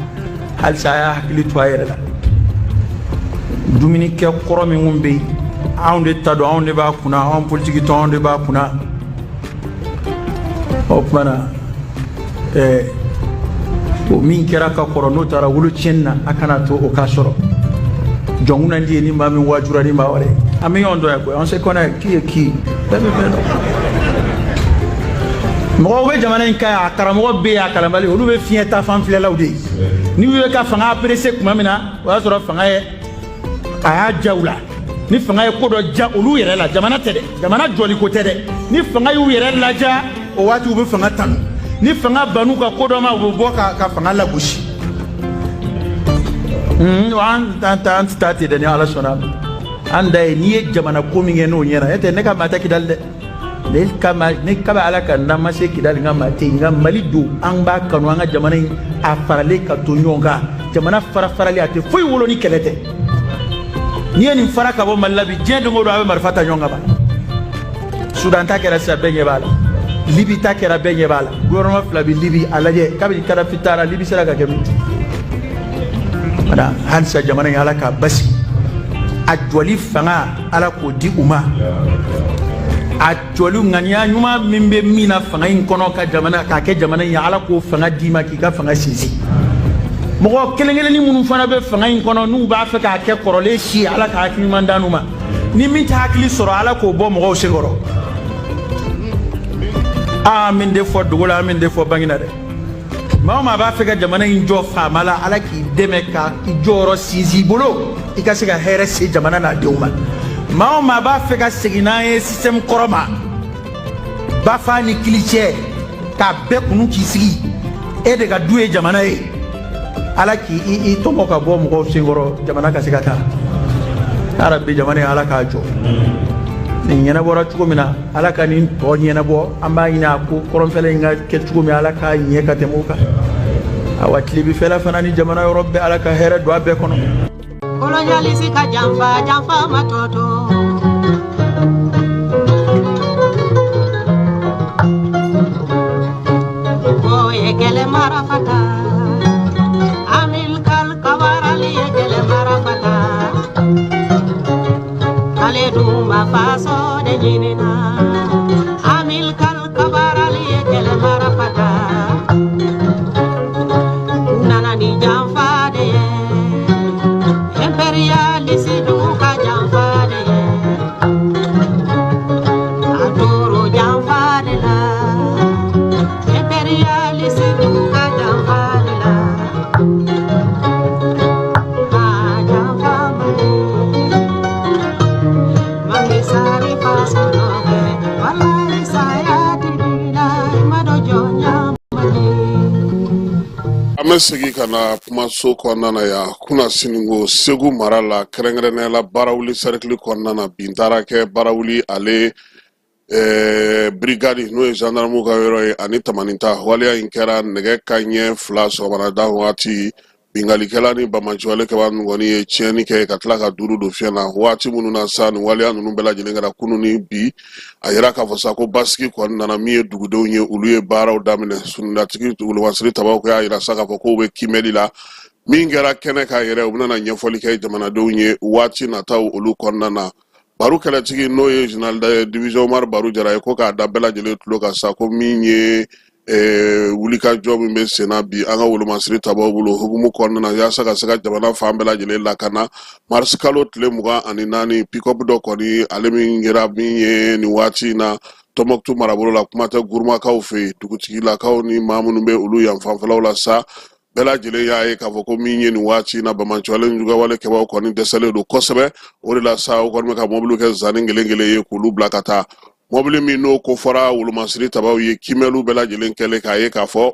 halisa, a y'a hakili to a yɛrɛ la. Dumunikɛ kɔrɔ min kun bɛ yen, anw de ta don, anw de b'a kunna, anw politiki tɔn, anw de b'a kunna. O tuma na, o min kɛra ka kɔrɔ, n'o taara wolo tiɲɛni na, a kana to o k'a sɔrɔ. Jɔnkuna di ye ni maa min waajura ni maa wɛrɛ ye, an bɛ ɲɔgɔn dɔn yan koyi. On se connaît, qui est qui, bɛɛ bɛ bɛɛ dɔn. Mɔgɔw bɛ jamana in kan yan, a karamɔgɔ bɛ yen, a kalanbali, olu bɛ fiɲɛ ta fan filɛlaw de ye. N'i y'u ye ka fanga apprécier tuma min na, o y'a sɔrɔ fanga ye a y'a ja u la. Ni fanga ye ko dɔ ja olu yɛrɛ la, jamana tɛ dɛ, jamana jɔliko tɛ dɛ, ni fanga y'u yɛrɛ laja, o waati u bɛ fanga tanu. Ni fanga ban'u ka ko dɔ ma, u bɛ bɔ ka fanga lagosi. An an tɛ taa ten dɛ. Ni Ala sɔnna a ma, an da ye n'i ye jamana ko min kɛ n'o ɲɛna, e tɛ ne ka maa tɛ Kidali dɛ. Ne kama, ne kaba Ala ka n'an ma se Kidali, n ka maa tɛ yen. Nka Mali don, an b'a kanu, an ka jamana in a faralen ka to ɲɔgɔn kan. Jamana fara farali, a tɛ foyi wolo ni kɛlɛ tɛ. N'i ye nin fara ka bɔ Mali la bi, diɲɛ don o don a bɛ marifa ta ɲɔgɔn kan. Sudan ta kɛra sisan, bɛɛ ɲɛ b'a la. Libi ta kɛra, bɛɛ ɲɛ b'a la. Gouvernement fila bɛ Libi, a lajɛ, kabini Kadafi taara, Libi sera ka kɛ min? Wala halisa jamana in, Ala k'a basigi, a jɔli fanga, Ala k'o di u ma. A jɔli ŋaniya ɲuman min bɛ min na fanga in kɔnɔ, ka jamana k'a kɛ jamana in ye, Ala k'o fanga d'i ma k'i ka fanga sinsin. Mɔgɔ kelen kelenni minnu fana bɛ fanga in kɔnɔ, n'u b'a fɛ k'a kɛ kɔrɔlen si ye, Ala ka hakili ɲuman d'an ma. Ni min tɛ hakili sɔrɔ, Ala k'o bɔ mɔgɔw senkɔrɔ. Aa, min tɛ fɔ dogo la, min tɛ fɔ bangi na dɛ. Maa o maa b'a fɛ ka jamana in jɔ faama la, Ala k'i dɛmɛ ka i jɔyɔrɔ sinsin i bolo, i ka se ka hɛrɛ se jamana n'a denw ma. Maa o maa b'a fɛ ka segin n'an ye système kɔrɔ ma, bafa ni kilicɛ k'a bɛɛ kunu k'i sigi, e de ka du ye jamana ye, Ala k'i i tɔmɔ ka bɔ mɔgɔw senkɔrɔ, jamana ka se ka taa. Yarabi, jamana in, Ala k'a jɔ. Nin ɲɛnabɔra cogo min na, Ala ka nin tɔ ɲɛnabɔ. An b'a ɲini a ko kɔrɔnfɛla in ka kɛ cogo min, Ala k'a ɲɛ ka tɛmɛ o kan. Awa, tilebifɛla fana ni jamana yɔrɔ bɛɛ, Ala ka hɛrɛ don a bɛɛ kɔnɔ. Colonialiste ka janfa, janfa ma tɔ to. O ye kɛlɛ marafa ta. Amilcar Cabral ye kɛlɛ marafa ta. Ale dun ma faso de ɲinina. Amilcar Cabral ye kɛlɛ marafa ta. U nana ni janfa de ye. Impérialiste jugu ka janfa de ye. A toro janfa de la. Impérialiste jugu ka janfa de la. A janfa man ɲi. Macky Sall faso nɔfɛ. Walayi saya ti d'i la. I ma dɔn jɔnya man ɲi. An bɛ segin ka na kumaso kɔnɔna na yan kunasini ko Segu mara la, kɛrɛnkɛrɛnnenya la Barawuli sɛrikili kɔnɔna na. Bin taara kɛ Barawuli ale brigade, n'o ye gendarmew ka yɔrɔ ye, ani Tamaninta. Waleya in kɛra nɛgɛ ka ɲɛ 2 sɔgɔmada waati. Binkalikɛla ni banbaanciwale kɛba ninnu kɔni ye tiɲɛni kɛ ka tila ka duuru don fiɲɛ na. Waati minnu na sa, nin waleya ninnu bɛɛ lajɛlen kɛra kunun ni bi, a yira k'a fɔ sa ko basigi kɔni nana. Min ye dugudenw ye, olu ye baaraw daminɛ. Sundatigi wolomasiri tabaw y'a yira sa k'a fɔ k'u bɛ kiimɛli la. Min kɛra kɛnɛ kan yɛrɛ, u bɛna ɲɛfɔli kɛ jamanadenw ye waati nataw olu kɔnɔna na. Baro kɛlɛtigi, n'o ye général de division Omar Baro Jara ye, ko k'a da bɛɛ lajɛlen tulo kan sa ko min ye Wulikajɔ min bɛ senna bi an ka wolomasiri tabaw bolo hukumu kɔnɔna na yaasa ka se ka jamana fan bɛɛ lajɛlen lakana, marisi kalo tile 24, pick-up dɔ kɔni, ale min kɛra min ye nin waati in na Tɔnbɔkutu marabolo la, kuma tɛ Gurumakaw fɛ yen, dugutigilakaw ni maa minnu bɛ olu yan fanfɛlaw la sa, bɛɛ lajɛlen y'a ye k'a fɔ ko min ye nin waati in na banbaanciwale juguyawale kɛbaaw kɔni dɛsɛlen don kosɛbɛ. O de la sa, u kɔni bɛ ka mɔbiliw kɛ zanni kelen kelen ye k'olu bila ka taa. Mɔbili min n'o ko fɔra wolomasiri tabaw ye, kiimɛliw bɛɛ lajɛlen kɛlen k'a ye k'a fɔ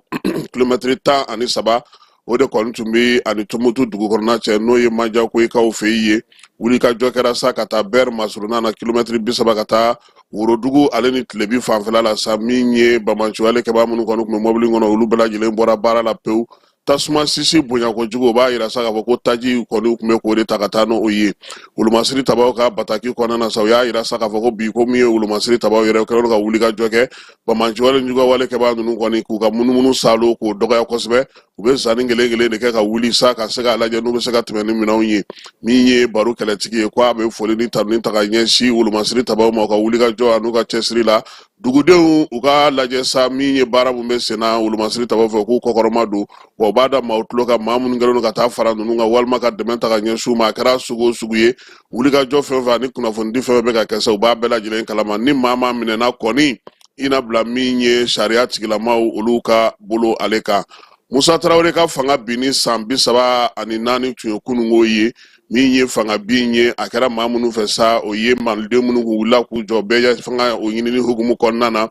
kilomɛtiri 13, o de kɔni tun bɛ ani Tumutu dugu kɔnɔna cɛ, n'o ye Majakoyikaw fɛ yen. Wulikajɔ kɛra sa ka taa Bɛri masurunna na, kilomɛtiri 30 ka taa worodugu ale ni tilebi fanfɛla la sa. Min ye banbaanciwale kɛbaa minnu kɔni tun bɛ mɔbili kɔnɔ, olu bɛɛ lajɛlen bɔra baara la pewu. Tasuma sisi bonya kojugu, o b'a yira sa k'a fɔ ko taji kɔni tun bɛ k'o de ta ka taa n'o ye. Wolomasiri tabaw ka bataki kɔnɔna na sa, u y'a yira sa k'a fɔ ko bi, ko min ye wolomasiri tabaw yɛrɛ kɛlen don ka wulikajɔ kɛ, banbaanciwale juguyawale kɛbaa ninnu kɔni k'u ka munumunu saalo k'o dɔgɔya kosɛbɛ. U bɛ zanni kelen kelen de kɛ ka wuli sa ka se k'a lajɛ n'u bɛ se ka tɛmɛ ni minɛnw ye. Min ye baro kɛlɛtigi ye, ko a bɛ foli ni tanuni ta ka ɲɛsin wolomasiri tabaw ma u ka wulikajɔ an'u ka cɛsiri la. Dugudenw, u ka lajɛ sa, min ye baara min bɛ senna wolomasiri tabaw fɛ, k'u kɔkɔrɔma don wa u b'a da maaw tulo kan, maa minnu kɛlen don ka taa fara ninnu kan walima ka dɛmɛ ta ka ɲɛsin u ma. A kɛra sugu o sugu ye, wulikajɔ fɛn o fɛn ani kunnafonidi fɛn fɛn bɛ ka kɛ sa, u b'a bɛɛ lajɛlen kalama. Ni maa maa minɛna kɔni, i na bila min ye sariya tigilamaw olu ka bolo ale kan. Musa Tarawele ka fanga binni san 34 tun ye kununko ye. Min ye fanga bin ye, a kɛra maa minnu fɛ sa, o ye maliden minnu kun wulila k'u jɔ bɛɛ fanga o ɲinini hukumu kɔnɔna na,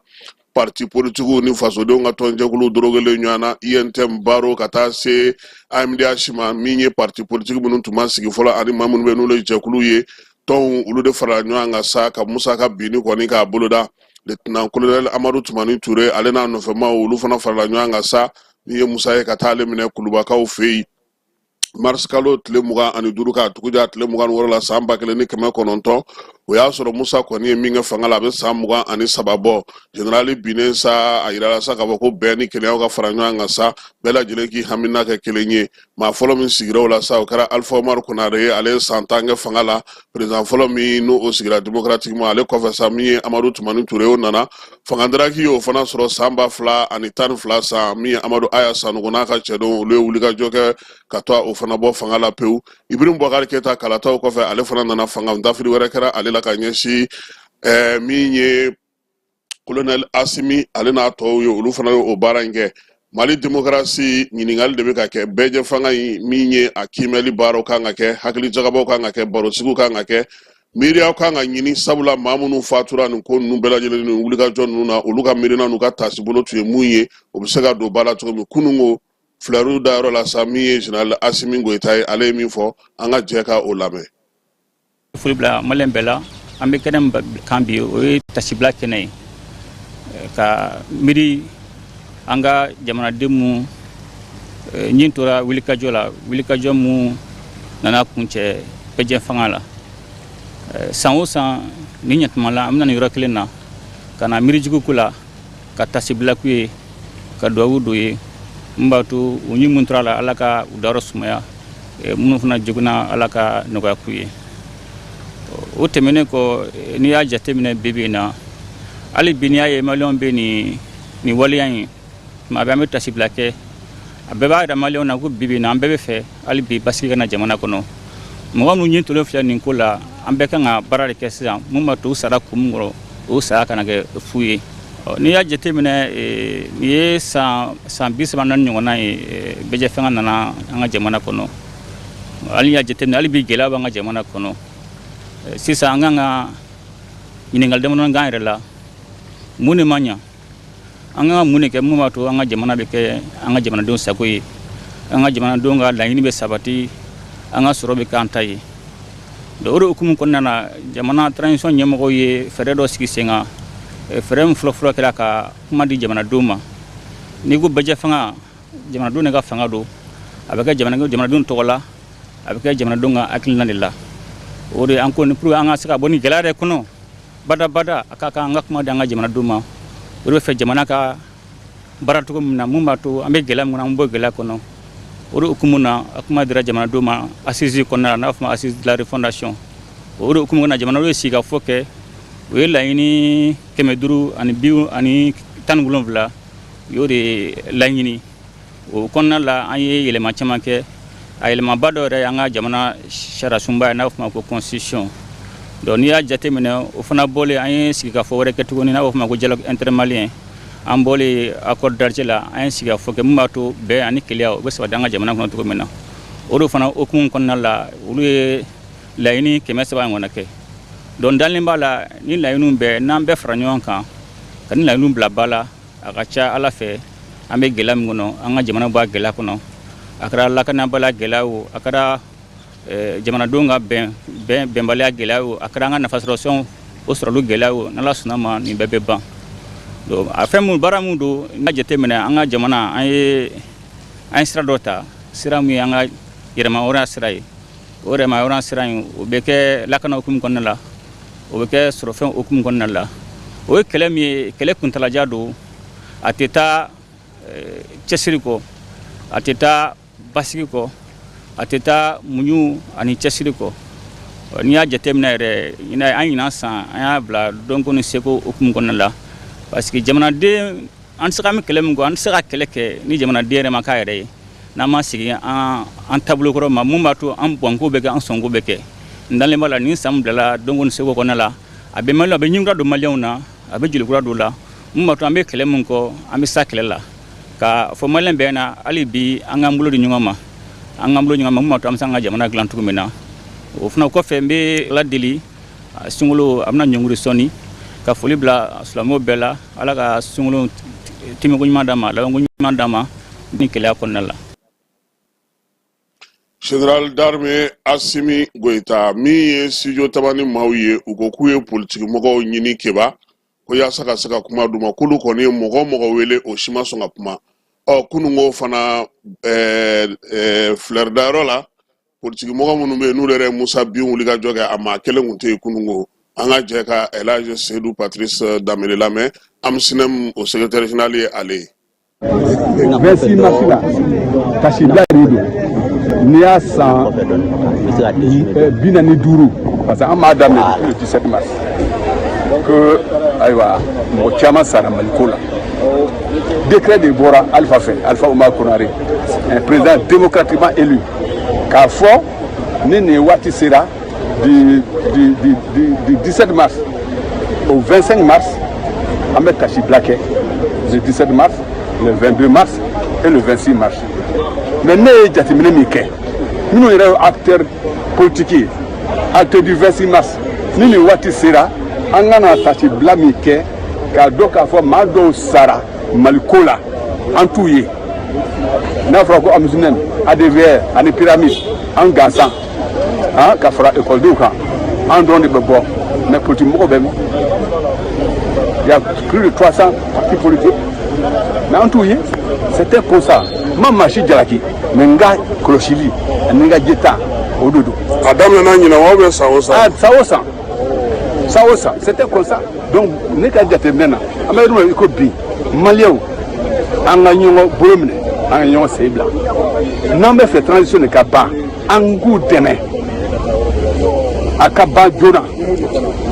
parti politikiw ni fasodenw ka tɔnjɛkuluw dorogelen ɲɔgɔn na, UNTM, baro ka taa se AMDH ma. Min ye parti politiki minnu tun ma sigi fɔlɔ ani maa minnu bɛ n'olu ye jɛkulu ye, tɔnw, olu de farala ɲɔgɔn kan sa ka Musa ka binni kɔni k'a boloda. Lieutenant colonel Amadu Tumani Ture, ale n'a nɔfɛmaw, olu fana farala ɲɔgɔn kan sa. Min ye Musa ye ka taa ale minɛ Kulubakaw fɛ yen mars kalo tile 25 k'a tuguja tile 26 la san 1900, o y'a sɔrɔ Musa kɔni ye min kɛ fanga la, a bɛ san 23 bɔ. Generali binnen sa, a yirala sa k'a fɔ ko bɛn ni kelenya ka fara ɲɔgɔn kan sa, bɛɛ lajɛlen k'i hamina kɛ kelen ye. Maa fɔlɔ min sigira o la sa, o kɛra Alifa Umaru Konare ye. Ale ye san 10 kɛ fanga la, président fɔlɔ min n'o o sigira démocratiquement. Ale kɔfɛ sa, min ye Amadu Tumani Ture, o nana fanga daraki ye, o fana sɔrɔ san 2012 san. Min ye Amadu Aya Sanogo n'a ka cɛdenw, olu ye wulikajɔ kɛ ka to o fana bɔ fanga la pewu. Ibrahim Boubacar Keita, kalataw kɔfɛ, ale fana nana fanga dafiri wɛrɛ kɛra ale la ka ɲɛsin min ye colonel Asimi ale n'a tɔw ye, olu fana ye o baara in kɛ. Mali démocratie, ɲininkali de bɛ ka kɛ. Bɛɛjɛ fanga in, min ye a kiimɛli baaraw kan ka kɛ, hakili jagabɔw kan ka kɛ, barosigiw kan ka kɛ, miiriyaw kan ka ɲini, sabula maa minnu fatura nin ko ninnu bɛɛ lajɛlen ni wulikajɔ ninnu na, olu ka miirina n'u ka taasibolo tun ye mun ye, o bɛ se ka don ba la cogo min. Kununko filɛriw dayɔrɔ la sa, min ye général Asimi Goyita ye, ale ye min fɔ, an ka jɛ ka o lamɛn. Foli bila maliyɛn bɛɛ la. An bɛ kɛnɛ min kan bi, o ye tasibila kɛnɛ ye ka miiri an ka jamanaden mun ɲin tora wulikajɔ la, wulikajɔ mun nana kuncɛ bɛɛjɛ fanga la. San o san ni ɲatuma la, an bɛna nin yɔrɔ kelen na ka na miiri jugu ko la, ka tasibila k'u ye, ka duwawu don ye mun b'a to u ɲin mun tora la, Ala ka u dayɔrɔ sumaya, minnu fana joginna, Ala ka nɔgɔya k'u ye. O tɛmɛnen kɔ, n'i y'a jateminɛ bi bi in na, hali bi n'i y'a ye maliyɛnw bɛ nin waleya in, tuma bɛɛ an bɛ tasibila kɛ, a bɛɛ b'a yira maliyɛnw na ko bi bi in na, an bɛɛ bɛ fɛ hali bi basigi ka na jamana kɔnɔ. Mɔgɔ minnu ɲin tolen filɛ nin ko la, an bɛɛ kan ka baara de kɛ sisan mun b'a to u sara kun min kɔrɔ, o saya kana kɛ fu ye. N'i y'a jateminɛ, nin ye san 34 ɲɔgɔnna ye bɛɛjɛ fanga nana an ka jamana kɔnɔ. Hali n'i y'a jateminɛ, hali bi gɛlɛya b'an ka jamana kɔnɔ. Sisan an kan ka ɲininkali damadɔni k'an yɛrɛ la: mun de ma ɲa? An kan ka mun de kɛ mun b'a to an ka jamana bɛ kɛ an ka jamanadenw sago ye, an ka jamanadenw ka laɲini bɛ sabati, an ka sɔrɔ bɛ k'an ta ye? Donc o de hukumu kɔnɔna na, jamana transition ɲɛmɔgɔw ye fɛɛrɛ dɔ sigi sen kan. Fɛɛrɛ min fɔlɔfɔlɔ kɛra ka kuma di jamanadenw ma. N'i ko bɛɛjɛ fanga, jamanadenw de ka fanga don, a bɛ kɛ jamanadenw tɔgɔ la, a bɛ kɛ jamanadenw ka hakilina de la. O de an ko ni pour an ka se ka bɔ ni gɛlɛya yɛrɛ kɔnɔ badabada, a ka kan an ka kuma di an ka jamanadenw ma. O de bɛ fɛ jamana ka baara cogo min na, mun b'a to an bɛ gɛlɛya min kɔnɔ, an bɛ bɔ gɛlɛya kɔnɔ. O de hukumu na, a kuma dira jamanadenw ma assise kɔnɔna la, n'a fɔ ma assise de la refondation. O de hukumu kɔnɔna na, jamanadenw ye sigikafɔ kɛ, u ye laɲini 517, u y'o de laɲini. O kɔnɔna la, an ye yɛlɛma caman kɛ. A yɛlɛmaba dɔ yɛrɛ ye an ka jamana sariyasunba ye, n'a bɛ f'o ma ko constitution. Donc n'i y'a jateminɛ, o fana bɔlen, an ye sigikafɔ wɛrɛ kɛ tuguni, n'a bɛ f'o ma ko dialogue intermalien. An bɔlen accord d'Alger la, an ye sigikafɔ kɛ min b'a to bɛn ani kelenya o bɛ sabati an ka jamana kɔnɔ cogo min na. O de fana hukumu kɔnɔna la, olu ye laɲini 300 ɲɔgɔnna kɛ. Donc dalen b'a la, ni laɲiniw bɛɛ, n'an bɛɛ fara ɲɔgɔn kan ka ni laɲiniw bila ba la, a ka ca Ala fɛ, an bɛ gɛlɛya min kɔnɔ, an ka jamana b'a gɛlɛya kɔnɔ, a kɛra lakanabaliya gɛlɛya o, a kɛra jamanadenw ka bɛn bɛnbaliya gɛlɛya o, a kɛra an ka nafasɔrɔsɛnw o sɔrɔli gɛlɛya o, n'Ala sɔnna ma, nin bɛɛ bɛ ban. Donc a fɛn mun, baara mun don, n'a jateminɛ, an ka jamana, an ye sira dɔ ta, sira min ye an ka yɛrɛmahɔrɔnya sira ye. O yɛrɛmahɔrɔnya sira in, o bɛ kɛ lakana hukumu kɔnɔna la, o bɛ kɛ sɔrɔfɛn hukumu kɔnɔna la. O ye kɛlɛ min ye, kɛlɛ kuntalajan don. A tɛ taa cɛsiri kɔ, a tɛ taa basigi kɔ, a tɛ taa muɲu ani cɛsiri kɔ. N'i y'a jateminɛ yɛrɛ, an ɲinan san, an y'a bila dɔnko ni seko hukumu kɔnɔna la, parce que jamanaden, an tɛ se ka, an bɛ kɛlɛ min kɔ, an tɛ se ka kɛlɛ kɛ ni jamanaden yɛrɛ ma k'a yɛrɛ ye, n'an ma sigi an taabolo kɔrɔ ma, mun b'a to an bɔnko bɛ kɛ, an sɔnko bɛ kɛ. N dalen b'a la, nin san bilala dɔnko ni seko kɔnɔna la, a bɛ Mali, a bɛ ɲinkura don Maliyɛnw na, a bɛ jolikura don la, mun b'a to an bɛ kɛlɛ min kɔ, an bɛ sa kɛlɛ la. Ka fɔ Maliyɛn bɛɛ na, hali bi an k'an bolo di ɲɔgɔn ma, an k'an bolo ɲɔgɔn ma, mun b'a to an bɛ se an ka jamana dilan cogo min na. O fana kɔfɛ, n bɛ Ala deli, sunkalo a bɛna ɲɔngiri sɔɔni, ka foli bila silamɛw bɛɛ la. Ala ka sunkalo tɛmɛko ɲuman d'an ma, labanko ɲuman d'an ma ni kɛlɛya kɔnɔna la. Général d'armée Assimi Goïta, min ye Studio Tamani maaw ye, u ko k'u ye politikimɔgɔw ɲini keba ko yaasa ka se ka kuma d'u ma, k'olu kɔni ye mɔgɔ mɔgɔ wele, o si ma sɔn ka kuma. Ɔ kununko fana, filɛri dayɔrɔ la, politikimɔgɔ minnu bɛ yen, n'olu yɛrɛ ye Musa Bin wuli ka jɔ kɛ, a maa kelen tun tɛ yen kununko. An ka jɛ ka Elhaji Seydou Patrice Danbele lamɛn, AMSINEM o secrétaire général ye ale ye. 26 mars la, tasibila de don. N'i y'a san 45, parce que an b'a daminɛ depuis le 17 mars que, ayiwa, mɔgɔ caman sara Maliko la. Décret de bɔra Alpha fɛ, Alpha Oumar Konaré, un président démocratiquement élu, k'a fɔ ni nin waati sera, du 17 mars au 25 mars, an bɛ tasibila kɛ, le 17 mars, le 22 mars et le 26 mars. Mais ne ye jateminɛ min kɛ, minnu yɛrɛ ye acteur politique ye, acteur du 26 mars, ni nin waati sera, an ka na tasibila min kɛ k'a dɔn k'a fɔ maa dɔw sara Maliko la, an t'u ye. N'a fɔra ko AMSINEM, ADVR ani Pyramide, an gansan han ka fara ekɔlidenw kan, an dɔrɔn de bɛ bɔ. Mais politique mɔgɔw bɛ min? Il y a plus de 300 partis politiques, mais an t'u ye. C'était comme ça. N ma maa si jalaki, mais n ka kɔlɔsili ani n ka jeta, o de don. A daminɛna ɲinan wa, ou bien san o san? Ah, san o san, san o san, c'était comme ça. Donc ne ka jateminɛ na, an bɛ yɔrɔ min na i ko bi, Maliyɛnw, an ka ɲɔgɔn bolo minɛ, an ka ɲɔgɔn sen bila. N'an bɛ fɛ transition de ka ban, an k'u dɛmɛ a ka ban joona,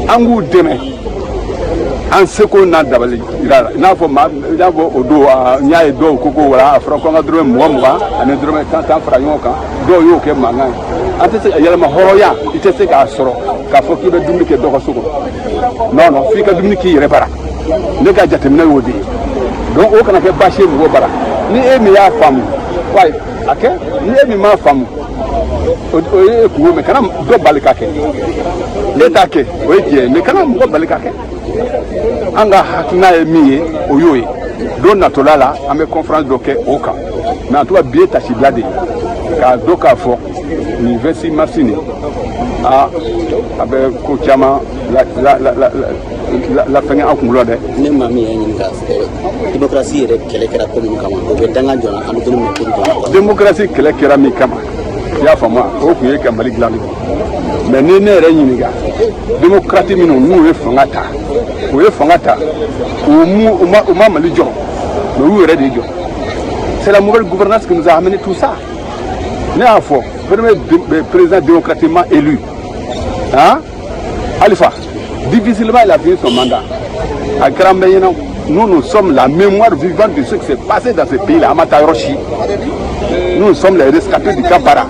an k'u dɛmɛ an seko n'a dabali yira la. I n'a fɔ maa, i n'a fɔ o don, n y'a ye dɔw ko wala a fɔra ko an ka dɔrɔmɛ 20 20 ani dɔrɔmɛ 10 10 fara ɲɔgɔn kan. Dɔw y'o kɛ mankan ye. An tɛ se ka yɛlɛma hɔrɔnya, i tɛ se k'a sɔrɔ k'a fɔ k'i bɛ dumuni kɛ dɔ ka so kɔnɔ. Non, non, f'i ka dumuni k'i yɛrɛ bara. Ne ka jateminɛ y'o de ye. Donc o kana kɛ baasi ye mɔgɔw bara. Ni e min y'a faamu, wayi, a kɛ. Ni e min m'a faamu, o ye e kungo, mais kana dɔ bali ka kɛ. E t'a kɛ, o ye tiɲɛ ye, mais kana mɔgɔ bali ka kɛ. An ka hakilina ye min ye, o y'o ye. Don natɔla la, an bɛ conférence dɔ kɛ o kan. Mais en tout cas, bi ye tasibila de ye k'a dɔn k'a fɔ nin 26 mars nin, a bɛ ko caman la la la la la la fɛngɛ an kunkolo la dɛ. Ne maa min y'a ɲininka, démocratie yɛrɛ kɛlɛ kɛra ko min kama, o bɛ danga jɔna, an bɛ don min na ko bi. Démocratie kɛlɛ kɛra min kama, i y'a faamu wa, o tun ye ka Mali dilan de. Mais ni ne yɛrɛ ɲininka, démocrate minnu n'u ye fanga ta, u ye fanga ta, u ma Mali jɔ, mais u y'u yɛrɛ de jɔ. C'est la mauvaise gouvernance qui nous a amené tout ça. Ne y'a fɔ, premier président démocratiquement élu, hein, Alpha, difficilement il a fini son mandat. A kɛra an bɛɛ ɲɛna. Nous, nous sommes la mémoire vivante de ce qui s'est passé dans ce pays-là. An ma taa yɔrɔ si. Nous sommes les rescapés du camp para.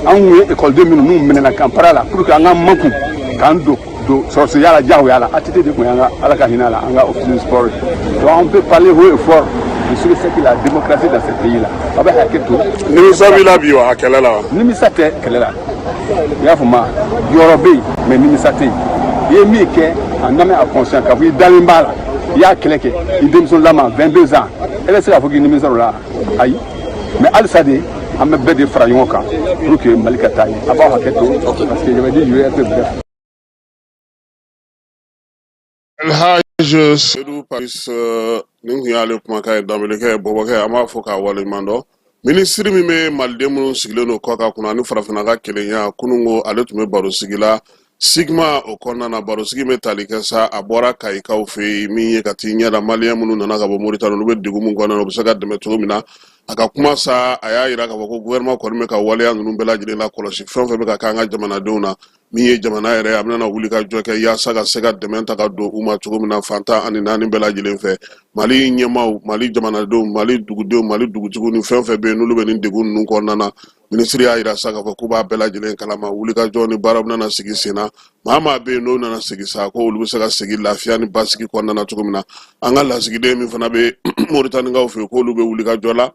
Anw ye ekɔliden minnu n'u minɛna camp para la pour que an ka makun k'an don don sɔrɔsiya la diyagoya la. ATT de tun y'an ka, Ala ka hinɛ la, an ka officier de sport ye. Donc on peut parler haut et fort de ce que c'est que la démocratie dans ce pays-là. A bɛ hakɛ to. Nimisa b'i la bi wa a kɛlɛ la wa? Nimisa tɛ kɛlɛ la. I y'a faamu, jɔyɔrɔ bɛ yen, mais nimisa tɛ yen. I ye min kɛ en âme et conscience, k'a fɔ i dalen b'a la, i y'a kɛlɛ kɛ i denmisɛnninlama 22 ans, e bɛ se k'a fɔ k'i nimisa o la? Ayi. Mais halisa de, an bɛ bɛɛ de fara ɲɔgɔn kan pour que Mali ka taa ɲɛ. A b'aw hakɛ to, parce que je vais dire, je vais être bref. Alhaji Seydou Paris, nin tun y'ale kumakan ye. Danbelekɛ bɔbɔkɛ, an b'a fɔ k'a waleɲuman dɔn. Minisiri min bɛ maliden minnu sigilen don kɔkan kunna ani farafinna ka kelenya, kununko ale tun bɛ baro sigi la sigma o kɔnɔna na. Barosigi bɛ tali kɛ sa, a bɔra Kayikaw fɛ yen min ye ka t'i ɲɛ da maliyɛn minnu nana ka bɔ Moritani, olu bɛ degun min kɔnɔna na, u bɛ se ka dɛmɛ cogo min na. A ka kuma sa, a y'a yira k'a fɔ ko gouvernement kɔni bɛ ka waleya ninnu bɛɛ lajɛlen la kɔlɔsi, fɛn o fɛn bɛ ka k'an ka jamanadenw na. Min ye jamana yɛrɛ, a bɛna wuli ka jɔ kɛ yaasa ka se ka dɛmɛ ta ka don u ma cogo min na fan 14 bɛɛ lajɛlen fɛ. Mali ɲɛmaaw, Mali jamanadenw, Mali dugudenw, Mali dugutigiw ni fɛn fɛn bɛ yen n'olu bɛ nin degun ninnu kɔnɔna na, minisiri y'a yira sa k'a fɔ k'u b'a bɛɛ lajɛlen kalama. Wulikajɔ ni baara bɛna sigi sen na, maa maa bɛ yen n'o nana sigi sa, ko olu bɛ se ka segin lafiya ni basigi kɔnɔna na cogo min na. An ka lasigiden min fana bɛ Moritanikaw fɛ yen, k'olu bɛ wulikajɔ la,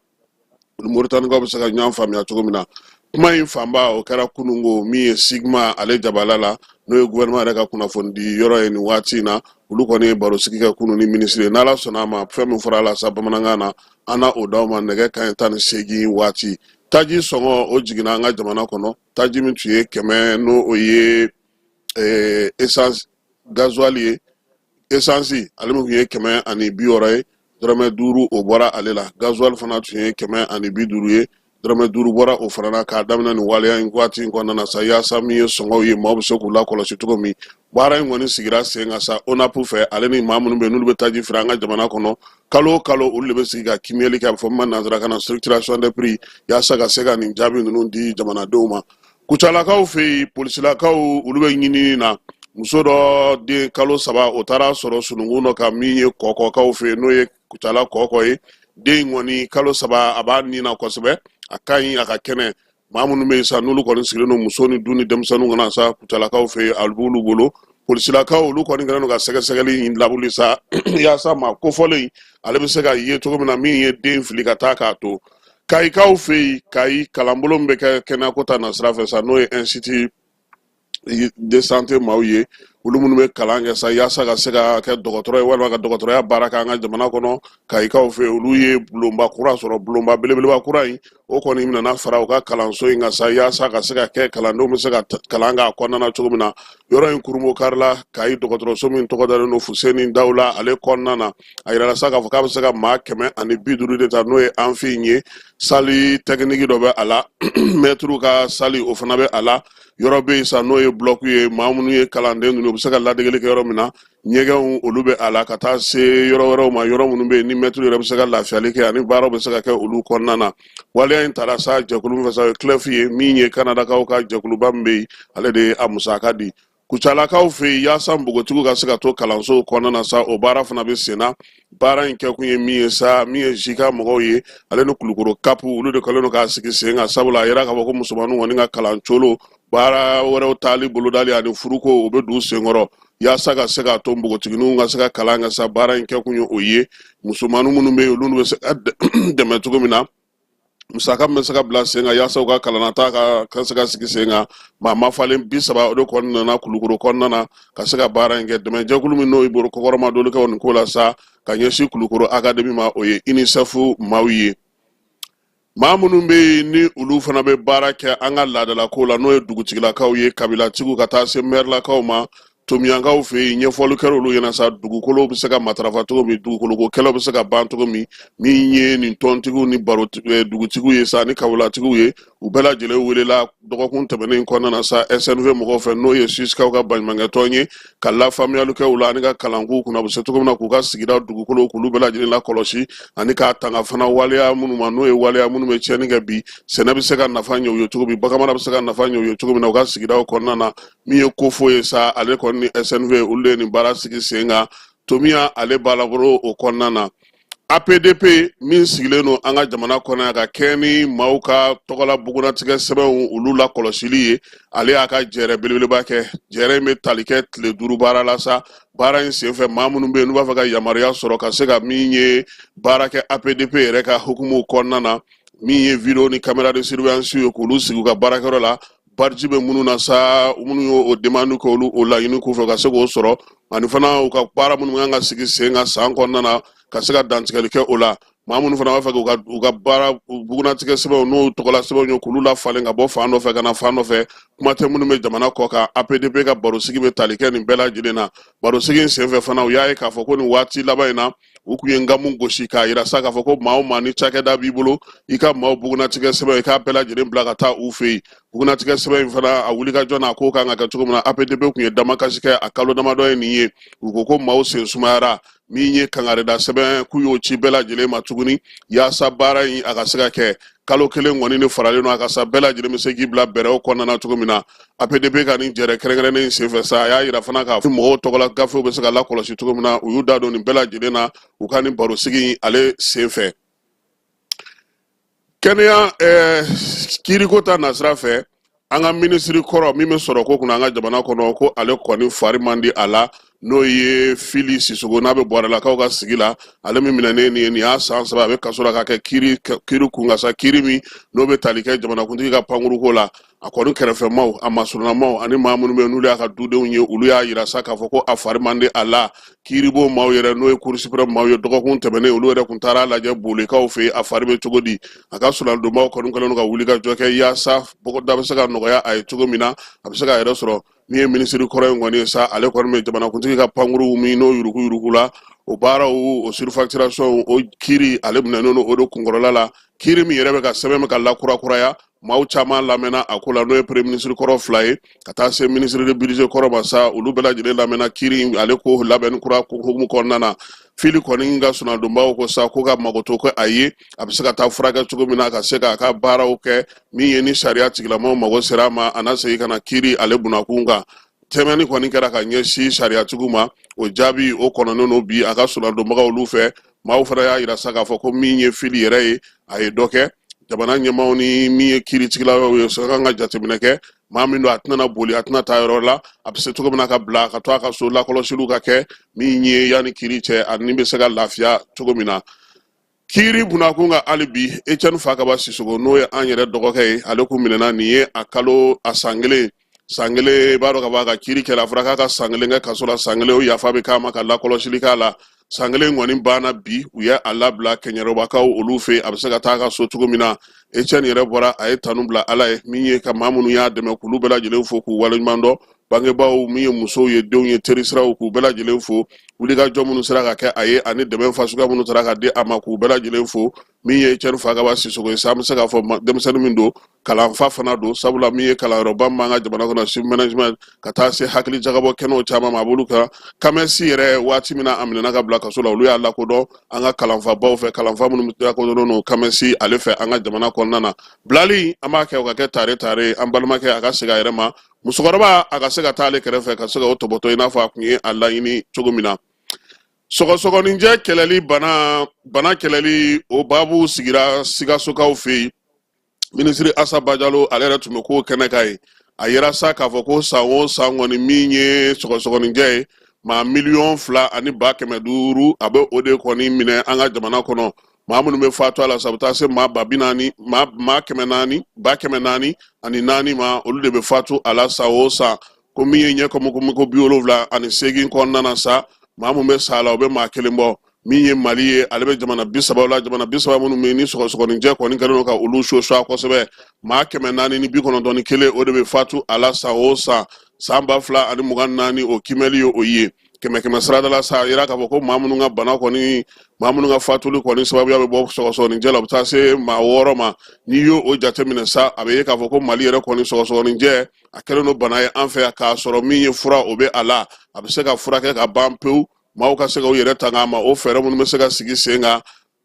Moritanikaw bɛ se ka ɲɔgɔn faamuya cogo min na. Kuma in fanba o kɛra kununko min ye sigma ale jabala la, n'o ye gouvernement yɛrɛ ka kunnafoni di yɔrɔ ye nin waati in na. Olu kɔni ye barosigi kɛ kunun ni minisiri ye. N'Ala sɔnna a ma, fɛn min fɔra a la sa bamanankan na, an na o d'aw ma nɛgɛ kanɲɛ 18 waati. Taji sɔngɔ o jiginna an ka jamana kɔnɔ. Taji min tun ye 100, n'o o ye essence gasoil ye, essence ale min tun ye 160 ye, dɔrɔmɛ 5 o bɔra ale la. Gasoil fana tun ye 150 ye, dɔrɔmɛ 5 bɔra o fana na. K'a daminɛ nin waleya in waati in kɔnɔna na sa, yaasa min ye sɔngɔw ye, maaw bɛ se k'u lakɔlɔsi cogo min. Baara in kɔni sigira sen kan sa ONAP fɛ, ale ni maa minnu bɛ yen n'olu bɛ taji feere an ka jamana kɔnɔ kalo o kalo, olu de bɛ sigi ka kiimɛli kɛ, a bɛ fɔ min ma nanzarakan na structuration des prix, yaasa ka se ka nin jaabi ninnu di jamanadenw ma. Kucalakaw fɛ yen, polisilakaw olu bɛ ɲinini na. Muso dɔ den kalo 3, o taara sɔrɔ sununkun dɔ kan min ye Kɔkɔkaw fɛ yen, n'o ye Kucala Kɔkɔ ye. Den in kɔni kalo 3, a b'a ni na kosɛbɛ, a ka ɲi, a ka kɛnɛ. Maa minnu bɛ yen sa, n'olu kɔni sigilen don muso ni du ni denmisɛnninw kana sa Kucalakaw fɛ yen, a b'olu bolo. Polisilakaw olu kɔni kɛlen don ka sɛgɛsɛgɛli in lawuli sa, yaasa maa kofɔlen ale bɛ se ka ye cogo min na, min ye den fili ka taa k'a to. Kayikaw fɛ yen, Kayi kalanbolo min bɛ kɛ kɛnɛyako ta nasira fɛ sa, n'o ye institut de santé maaw ye, olu minnu bɛ kalan kɛ sa yaasa ka se ka kɛ dɔgɔtɔrɔ ye walima ka dɔgɔtɔrɔya baara kɛ an ka jamana kɔnɔ, Kayikaw fɛ yen, olu ye bulonba kura sɔrɔ. Bulonba belebeleba kura in, o kɔni nana fara u ka kalanso in kan sa, yaasa ka se ka kɛ kalandenw bɛ se ka kalan k'a kɔnɔna na cogo min na. Yɔrɔ in kurunbonkarila Kayi dɔgɔtɔrɔso min tɔgɔ dalen don Fuseni Daw la, ale kɔnɔna na. A yirala sa k'a fɔ k'a bɛ se ka maa 150 de ta, n'o ye amphi in ye. Salle technique dɔ bɛ a la, mɛtiriw ka salle o fana bɛ a la. Yɔrɔ bɛ yen sa, n'o ye bloc ye, maa minnu ye kalanden ninnu, u bɛ se ka ladegeli kɛ yɔrɔ min na. Ɲɛgɛnw olu bɛ a la, ka taa se yɔrɔ wɛrɛw ma, yɔrɔ minnu bɛ yen ni mɛtiriw yɛrɛ bɛ se ka lafiyali kɛ ani baaraw bɛ se ka kɛ olu kɔnɔna na. Waleya in tara sa jɛkulu min fɛ sa, o ye CLEF ye, min ye Kanadakaw ka jɛkuluba min bɛ yen, ale de ye a musaka di. Kucalakaw fɛ yen, yaasa npogotigiw ka se ka to kalansow kɔnɔna na sa, o baara fana bɛ sen na. Baara in kɛkun ye min ye sa, min ye JICA mɔgɔw ye, ale ni Kulukoro CAP, olu de kɛlen don k'a sigi sen kan, sabula a yira k'a fɔ ko musomaninw kɔni ka kalan colo, baara wɛrɛw taali bolodali ani furuko, o bɛ don u senkɔrɔ. Yaasa ka se k'a to npogotigininw ka se ka kalan kɛ sa, baara in kɛkun ye o ye. Musomanin minnu bɛ yen, olu bɛ se ka dɛmɛ cogo min na, musaka min bɛ se ka bila sen kan yaasa u ka kalannata ka se ka sigi sen kan. Maa mafalen 30, o de kɔni nana Kulukoro kɔnɔna na ka se ka baara in kɛ. Dɛmɛjɛkulu min n'o ye bolo kɔkɔrɔma doli kɛ nin ko la sa ka ɲɛsin Kulukoro akademi ma, o ye UNICEF maaw ye. Maa minnu bɛ yen ni olu fana bɛ baara kɛ an ka laadalako la, n'o ye dugutigilakaw ye, kabilatigiw, ka taa se mɛrilakaw ma Tomiyankaw fɛ yen, ɲɛfɔli kɛra olu ɲɛna sa, dugukolo bɛ se ka matarafa cogo min, dugukoloko kɛlɛ bɛ se ka ban cogo min. Min ye nin tɔntigiw ni baro dugutigiw ye sa ni kabilatigiw ye, u bɛɛ lajɛlen welela dɔgɔkun tɛmɛnen kɔnɔna na sa SNV mɔgɔw fɛ, n'o ye Suisikaw ka baɲumankɛtɔn ye, ka lafaamuyali kɛ u la ani ka kalan k'u kunna, u bɛ se cogo min na k'u ka sigida dugukolo k'olu bɛɛ lajɛlen lakɔlɔsi ani k'a tanga fana waleya minnu ma, n'o ye waleya minnu bɛ tiɲɛni kɛ bi. Sɛnɛ bɛ se ka nafa ɲɛ u ye cogo min, baganmara bɛ se ka nafa ɲɛ u ye cogo min na u ka sigidaw kɔnɔna na. Min ye COFO ye sa, ale kɔni ni SNV, olu de ye nin baara sigi sen kan. Tomiya ale b'a labolo o kɔnɔna na. APDP min sigilen don an ka jamana kɔnɔ yan ka kɛɲɛ ni maaw ka tɔgɔla bugunnatigɛ sɛbɛnw olu lakɔlɔsili ye, ale y'a ka jɛrɛ belebeleba kɛ. Jɛrɛ in bɛ tali kɛ tile 5 baara la sa. Baara in senfɛ, maa minnu bɛ yen n'u b'a fɛ ka yamaruya sɔrɔ ka se ka min ye baara kɛ APDP yɛrɛ ka hukumu kɔnɔna na, min ye video ni caméra de surveillance ye k'olu sigi u ka baarakɛyɔrɔ la, badge bɛ minnu na sa, minnu y'o demande kɛ, olu o laɲini k'u fɛ ka se k'o sɔrɔ, ani fana u ka baara minnu kan ka sigi sen kan san kɔnɔna na, ka se ka dantigɛli kɛ o la. Maa minnu fana b'a fɛ k'u ka baara bugunnatigɛ sɛbɛnw n'o tɔgɔla sɛbɛnw ye, k'olu lafalen ka bɔ fan dɔ fɛ ka na fan dɔ fɛ, kuma tɛ minnu bɛ jamana kɔ kan, APDP ka barosigi bɛ tali kɛ nin bɛɛ lajɛlen na. Barosigi in senfɛ fana, u y'a ye k'a fɔ ko nin waati laban in na, u kun ye nkamu gosi k'a yira sa k'a fɔ ko maa o maa ni cakɛda b'i bolo, i ka maaw bugunnatigɛ sɛbɛn, i k'a bɛɛ lajɛlen bila ka taa u fɛ yen. Bugunnatigɛ sɛbɛn in fana, a wulikajɔ n'a ko kan ka kɛ cogo min na, APDP kun ye damakasi kɛ a kalo damadɔ ye nin ye. U ko ko maaw sen sumayara. Min ye kangarida sɛbɛn k'u y'o ci bɛɛ lajɛlen ma tuguni yaasa baara in a ka se ka kɛ. Kalo kelen kɔni de faralen don a kan sa, bɛɛ lajɛlen bɛ se k'i bila bɛrɛw kɔnɔna na cogo min na. APDP ka nin jɛrɛ kɛrɛnkɛrɛnnen in senfɛ sa, a y'a yira fana k'a fɔ mɔgɔw tɔgɔla gafew bɛ se ka lakɔlɔsi cogo min na. U y'u da don nin bɛɛ lajɛlen na u ka nin barosigi ale senfɛ. Kɛnɛya kiiriko ta nasira fɛ, an ka minisiri kɔrɔ min bɛ sɔrɔ ko kunna an ka jamana kɔnɔ, ko ale kɔni fari man di a la, n'o ye Fili Sisogo, n'a bɛ Buwarɛlakaw ka sigi la, ale min minɛnen nin ye, nin y'a san 3 a bɛ kaso la ka kɛ kiiri kun kan sa, kiiri min n'o bɛ tali kɛ jamanakuntigi ka pankuruko la. A kɔni kɛrɛfɛmaw, a masurunnamaw ani maa minnu bɛ yen n'olu y'a ka dudenw ye, olu y'a yira sa k'a fɔ ko a fari man di a la. Kiiribon maaw yɛrɛ, n'o ye cour suprême maaw ye, dɔgɔkun tɛmɛnen olu yɛrɛ kun taara a lajɛ Bolekaw fɛ yen, a fari bɛ cogo di. A ka solandonbaw kɔni kɛlen don ka wuli ka jɔ kɛ yaasa bɔgɔda bɛ se ka nɔgɔya a ye cogo min na, a bɛ se k'a yɛrɛ sɔrɔ. Min ye minisiri kɔrɔ in kɔni ye sa, ale kɔni bɛ jamanakuntigi ka pankuru min n'o yuruku la, o baaraw, o surfacturation, o kiiri, ale minɛnen don o de kunkɔrɔla la. Kiiri min yɛrɛ bɛ ka sɛbɛn bɛ ka lakurakuraya, maaw caman lamɛnna a ko la, n'o ye premier ministre kɔrɔ fila ye ka taa se ministre de budget kɔrɔ ma sa, olu bɛɛ lajɛlen lamɛnna kiiri ale ko labɛnni kura hukumu kɔnɔna na. Fili kɔni ka sunadonbaw ko sa ko ka magoto ko a ye, a bɛ se ka taa furakɛ cogo min na ka se k'a ka baaraw kɛ. Min ye ni sariya tigilamaw mago sera a ma, a na segin ka na kiiri ale bunakun kan. Tɛmɛni kɔni kɛra ka ɲɛsin sariyatigiw ma, o jaabi o kɔnɔnen don bi a ka sunadonbagaw olu fɛ. Maaw fana y'a yira sa k'a fɔ ko min ye Fili yɛrɛ ye, a ye dɔ kɛ. Jamana ɲɛmaaw ni min ye kiiritigɛlaw ye, ka kan ka jateminɛ kɛ maa min don, a tɛna boli, a tɛna taa yɔrɔ la, a bɛ se cogo min na ka bila ka to a ka so, lakɔlɔsiliw ka kɛ min ye yanni kiiri cɛ, a ni bɛ se ka lafiya cogo min na. Kiiri bunakun kan hali bi, Etienne Fakaba Sisogo, n'o ye an yɛrɛ dɔgɔkɛ ye, ale kun minɛna nin ye a kalo a san kelen, san kelen. I b'a dɔn ka bɔ a ka kiiri kɛra, a fɔra k'a ka san kelen kɛ kaso la, san kelen o yafa bɛ k'a ma ka lakɔlɔsili k'a la. San kelen kɔni banna bi, u ye a labila Kɛɲɛrɔbakaw olu fɛ, a bɛ se ka taa a ka so cogo min na. Etienne yɛrɛ bɔra, a ye tanu bila Ala ye, min ye ka maa minnu y'a dɛmɛ k'olu bɛɛ lajɛlen fo k'u waleɲuman dɔn, bangebaaw, min ye musow ye, denw ye, terisiraw, k'u bɛɛ lajɛlen fo, wulikajɔ minnu sera ka kɛ a ye ani dɛmɛ fasuguya minnu sera ka di a ma, k'u bɛɛ lajɛlen fo. Min ye Etienne Fakaba Sisogo ye sa, an bɛ se k'a fɔ denmisɛnnin min don, kalanfa fana don, sabula min ye kalanyɔrɔba min b'an ka jamana kɔnɔ, Sup Management, ka taa se hakili jagabɔ kɛnɛw caman ma, a b'olu kan. CAMES yɛrɛ, waati min na a minɛna ka bila kaso la, olu y'a lakodɔn an ka kalanfabaw fɛ, kalanfa minnu lakodɔnnen don CAMES ale fɛ an ka jamana kɔnɔna na. Bilali an b'a kɛ o ka kɛ tare tare, an balimakɛ a ka segin a yɛrɛ ma, musokɔrɔba a ka se ka taa ale kɛrɛfɛ ka se ka o tɔbɔtɔ i n'a fɔ a tun ye a laɲini cogo min na. Sɔgɔsɔgɔninjɛ kɛlɛli, bana kɛlɛli, o baabu sigira Sikasokaw fɛ yen. Minisiri Asa Bajalo, ale yɛrɛ tun bɛ ko kɛnɛ kan yen. A yira sa k'a fɔ ko san o san kɔni, min ye sɔgɔsɔgɔninjɛ ye, maa 2,5 miliyɔn, a bɛ o de kɔni minɛ an ka jamana kɔnɔ. Maa minnu bɛ fatu a la sa, a bɛ taa se maa ba 40, maa 400, 404,000 ma, olu de bɛ fatu a la san o san. Ko min ye ɲɛ kɔmɔkɔmɔko 78 kɔnɔna na sa, maa min bɛ sa a la, o bɛ maa kelen bɔ. Min ye Mali ye, ale bɛ jamana 30 la, jamana 30 minnu bɛ ni sɔgɔsɔgɔninjɛ kɔni kɛlen don ka olu sosoa kosɛbɛ. Maa 491, o de bɛ fatu a la san o san. San 2024, o kiimɛli ye o ye. Kɛmɛ kɛmɛ sarada la sa, a yira k'a fɔ ko maa minnu ka bana kɔni, maa minnu ka fatuli kɔni sababuya bɛ bɔ sɔgɔsɔgɔninjɛ la, o bɛ taa se maa 6 ma. N'i y'o o jateminɛ sa, a bɛ ye k'a fɔ ko Mali yɛrɛ kɔni, sɔgɔsɔgɔninjɛ a kɛlen don bana ye an fɛ yan, k'a sɔrɔ min ye fura o bɛ a la, a bɛ se ka furakɛ ka ban pewu, maaw ka se ka u yɛrɛ tanga a ma, o fɛɛrɛ minnu bɛ se ka sigi sen kan.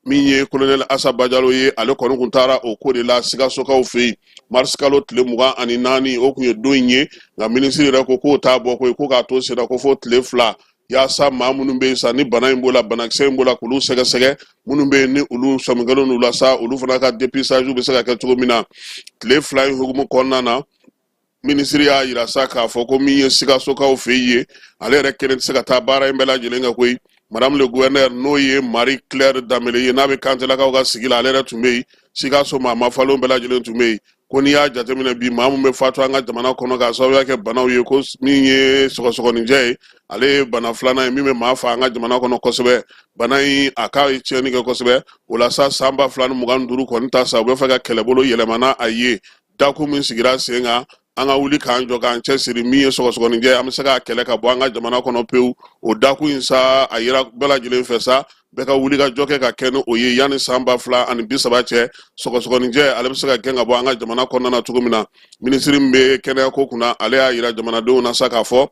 Min ye kolonɛli Asa Bajalo ye, ale kɔni kun taara o ko de la Sikasokaw fɛ yen marisi kalo tile 24, o kun ye don in ye. Nka minisiri yɛrɛ ko k'o t'a bɔ koyi, ko k'a to senna ko fo tile 2. yaasa maa minnu bɛ yen sa ni bana in b'o la, banakisɛ in b'o la, k'olu sɛgɛsɛgɛ, minnu bɛ yen ni olu sɔmi kɛlen don la sa, olu fana ka dépistage bɛ se ka kɛ cogo min na. Tile 2 in hukumu kɔnɔna na, minisiri y'a yira sa k'a fɔ ko min ye Sikasokaw fɛ yen, ale yɛrɛ kelen tɛ se ka taa baara in bɛɛ lajɛlen kɛ koyi. Madame le gouverneur, n'o ye Marie Claire Dambele ye, n'a bɛ Kantelakaw ka sigi la, ale yɛrɛ tun bɛ yen. Sikaso maa mafalenw bɛɛ lajɛlen tun bɛ yen. Ko n'i y'a jateminɛ bi, maa min bɛ fatu an ka jamana kɔnɔ k'a sababuya kɛ banaw ye, ko min ye sɔgɔsɔgɔninjɛ ye, ale ye bana filanan ye min bɛ maa fa an ka jamana kɔnɔ kosɛbɛ. Bana in, a k'a ye tiɲɛni kɛ kosɛbɛ. O la sa, san 2025 kɔni ta sa, u bɛ fɛ ka kɛlɛbolo yɛlɛma n'a a ye. Dakun min sigira sen kan, an ka wuli k'an jɔ k'an cɛsiri, min ye sɔgɔsɔgɔninjɛ, an bɛ se k'a kɛlɛ ka bɔ an ka jamana kɔnɔ pewu. O dakun in sa, a yira bɛɛ lajɛlen fɛ sa, bɛɛ ka wuli ka jɔ kɛ ka kɛ ni o ye yanni san 2030 cɛ, sɔgɔsɔgɔninjɛ ale bɛ se ka gɛn ka bɔ an ka jamana kɔnɔna na cogo min na. Minisiri min bɛ kɛnɛyako kunna, ale y'a yira jamanadenw na sa k'a fɔ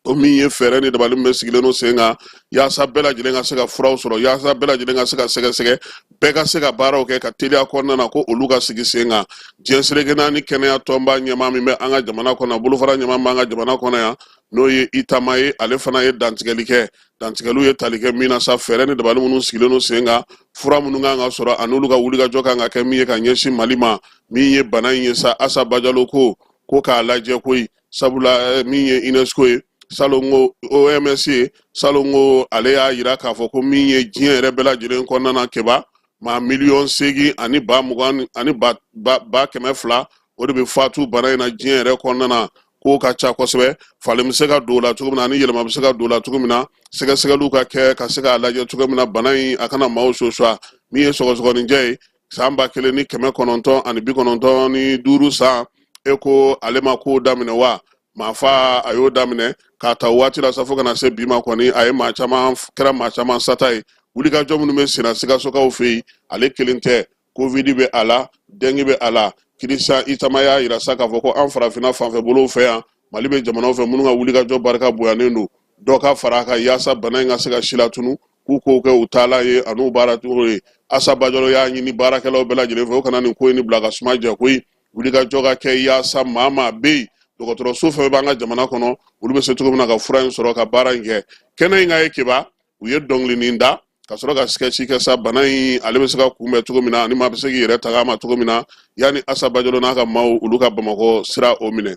o min ye fɛɛrɛ ni dabali min bɛ sigilen don sen kan yaasa bɛɛ lajɛlen ka se ka furaw sɔrɔ, yaasa bɛɛ lajɛlen ka se ka sɛgɛsɛgɛ, bɛɛ ka se ka baaraw kɛ ka teliya kɔnɔna na, ko olu ka sigi sen kan. Diɲɛ seleke naani kɛnɛya tɔnba ɲɛmaa min bɛ an ka jamana kɔnɔ, bolofara ɲɛmaa b'an ka jamana kɔnɔ yan, n'o ye Itama ye, ale fana ye dantigɛli kɛ. Dantigɛliw ye tali kɛ min na sa, fɛɛrɛ ni dabali minnu sigilen don sen kan, fura minnu kan ka sɔrɔ, ani olu ka wulikajɔ kan ka kɛ min ye ka ɲɛsin Mali ma, min ye bana in ye sa. Asa Bajalo ko k'a lajɛ koyi, sabula min ye UNESCO ye salon ko OMS ye salon ko, ale y'a yira k'a fɔ ko min ye diɲɛ yɛrɛ bɛɛ lajɛlen kɔnɔna na, keba maa 8 miliyɔn ani ba mugan ani ba ba 200, o de bɛ fatu bana in na diɲɛ yɛrɛ kɔnɔna na. K'o ka ca kosɛbɛ. Falen bɛ se ka don o la cogo min na, ani yɛlɛma bɛ se ka don o la cogo min na, sɛgɛsɛgɛliw ka kɛ ka se k'a lajɛ cogo min na bana in a kana maaw sosoa. Min ye sɔgɔsɔgɔninjɛ ye, san 1995 san, e ko ale ma kow daminɛ wa maafa, a y'o daminɛ k'a ta waati la sa fo ka na se bi ma kɔni, a ye maa caman kɛra maa caman sata ye. Wulikajɔ minnu bɛ senna Sikasokaw fɛ yen, ale kelen tɛ. Covid bɛ a la, dengue bɛ a la. Christian Itama y'a yira sa k'a fɔ ko an farafinna fanfɛ bolow fɛ yan, Mali bɛ jamanaw fɛ minnu ka wulikajɔ barika bonyanen don, dɔ ka fara a kan yaasa bana in ka se ka silatunu, k'u k'o kɛ u taalan ye an'u baara cogo ye. Asa Bajalo y'a ɲini baarakɛlaw bɛɛ lajɛlen fɛ, u kana nin ko in bila ka suma jɛ koyi. Wulikajɔ ka kɛ yaasa maa maa bɛ yen, dɔgɔtɔrɔso fɛn b'an ka jamana kɔnɔ, olu bɛ se cogo min na ka fura in sɔrɔ ka baara in kɛ. Kɛnɛ in ka ye keba, u ye dɔnkilinin da ka sɔrɔ ka sketch kɛ sa, bana in ale bɛ se ka kunbɛn cogo min na ani maa bɛ se k'i yɛrɛ tanga a ma cogo min na, yanni Asa Bajalo n'a ka maaw olu ka Bamakɔ sira o minɛ.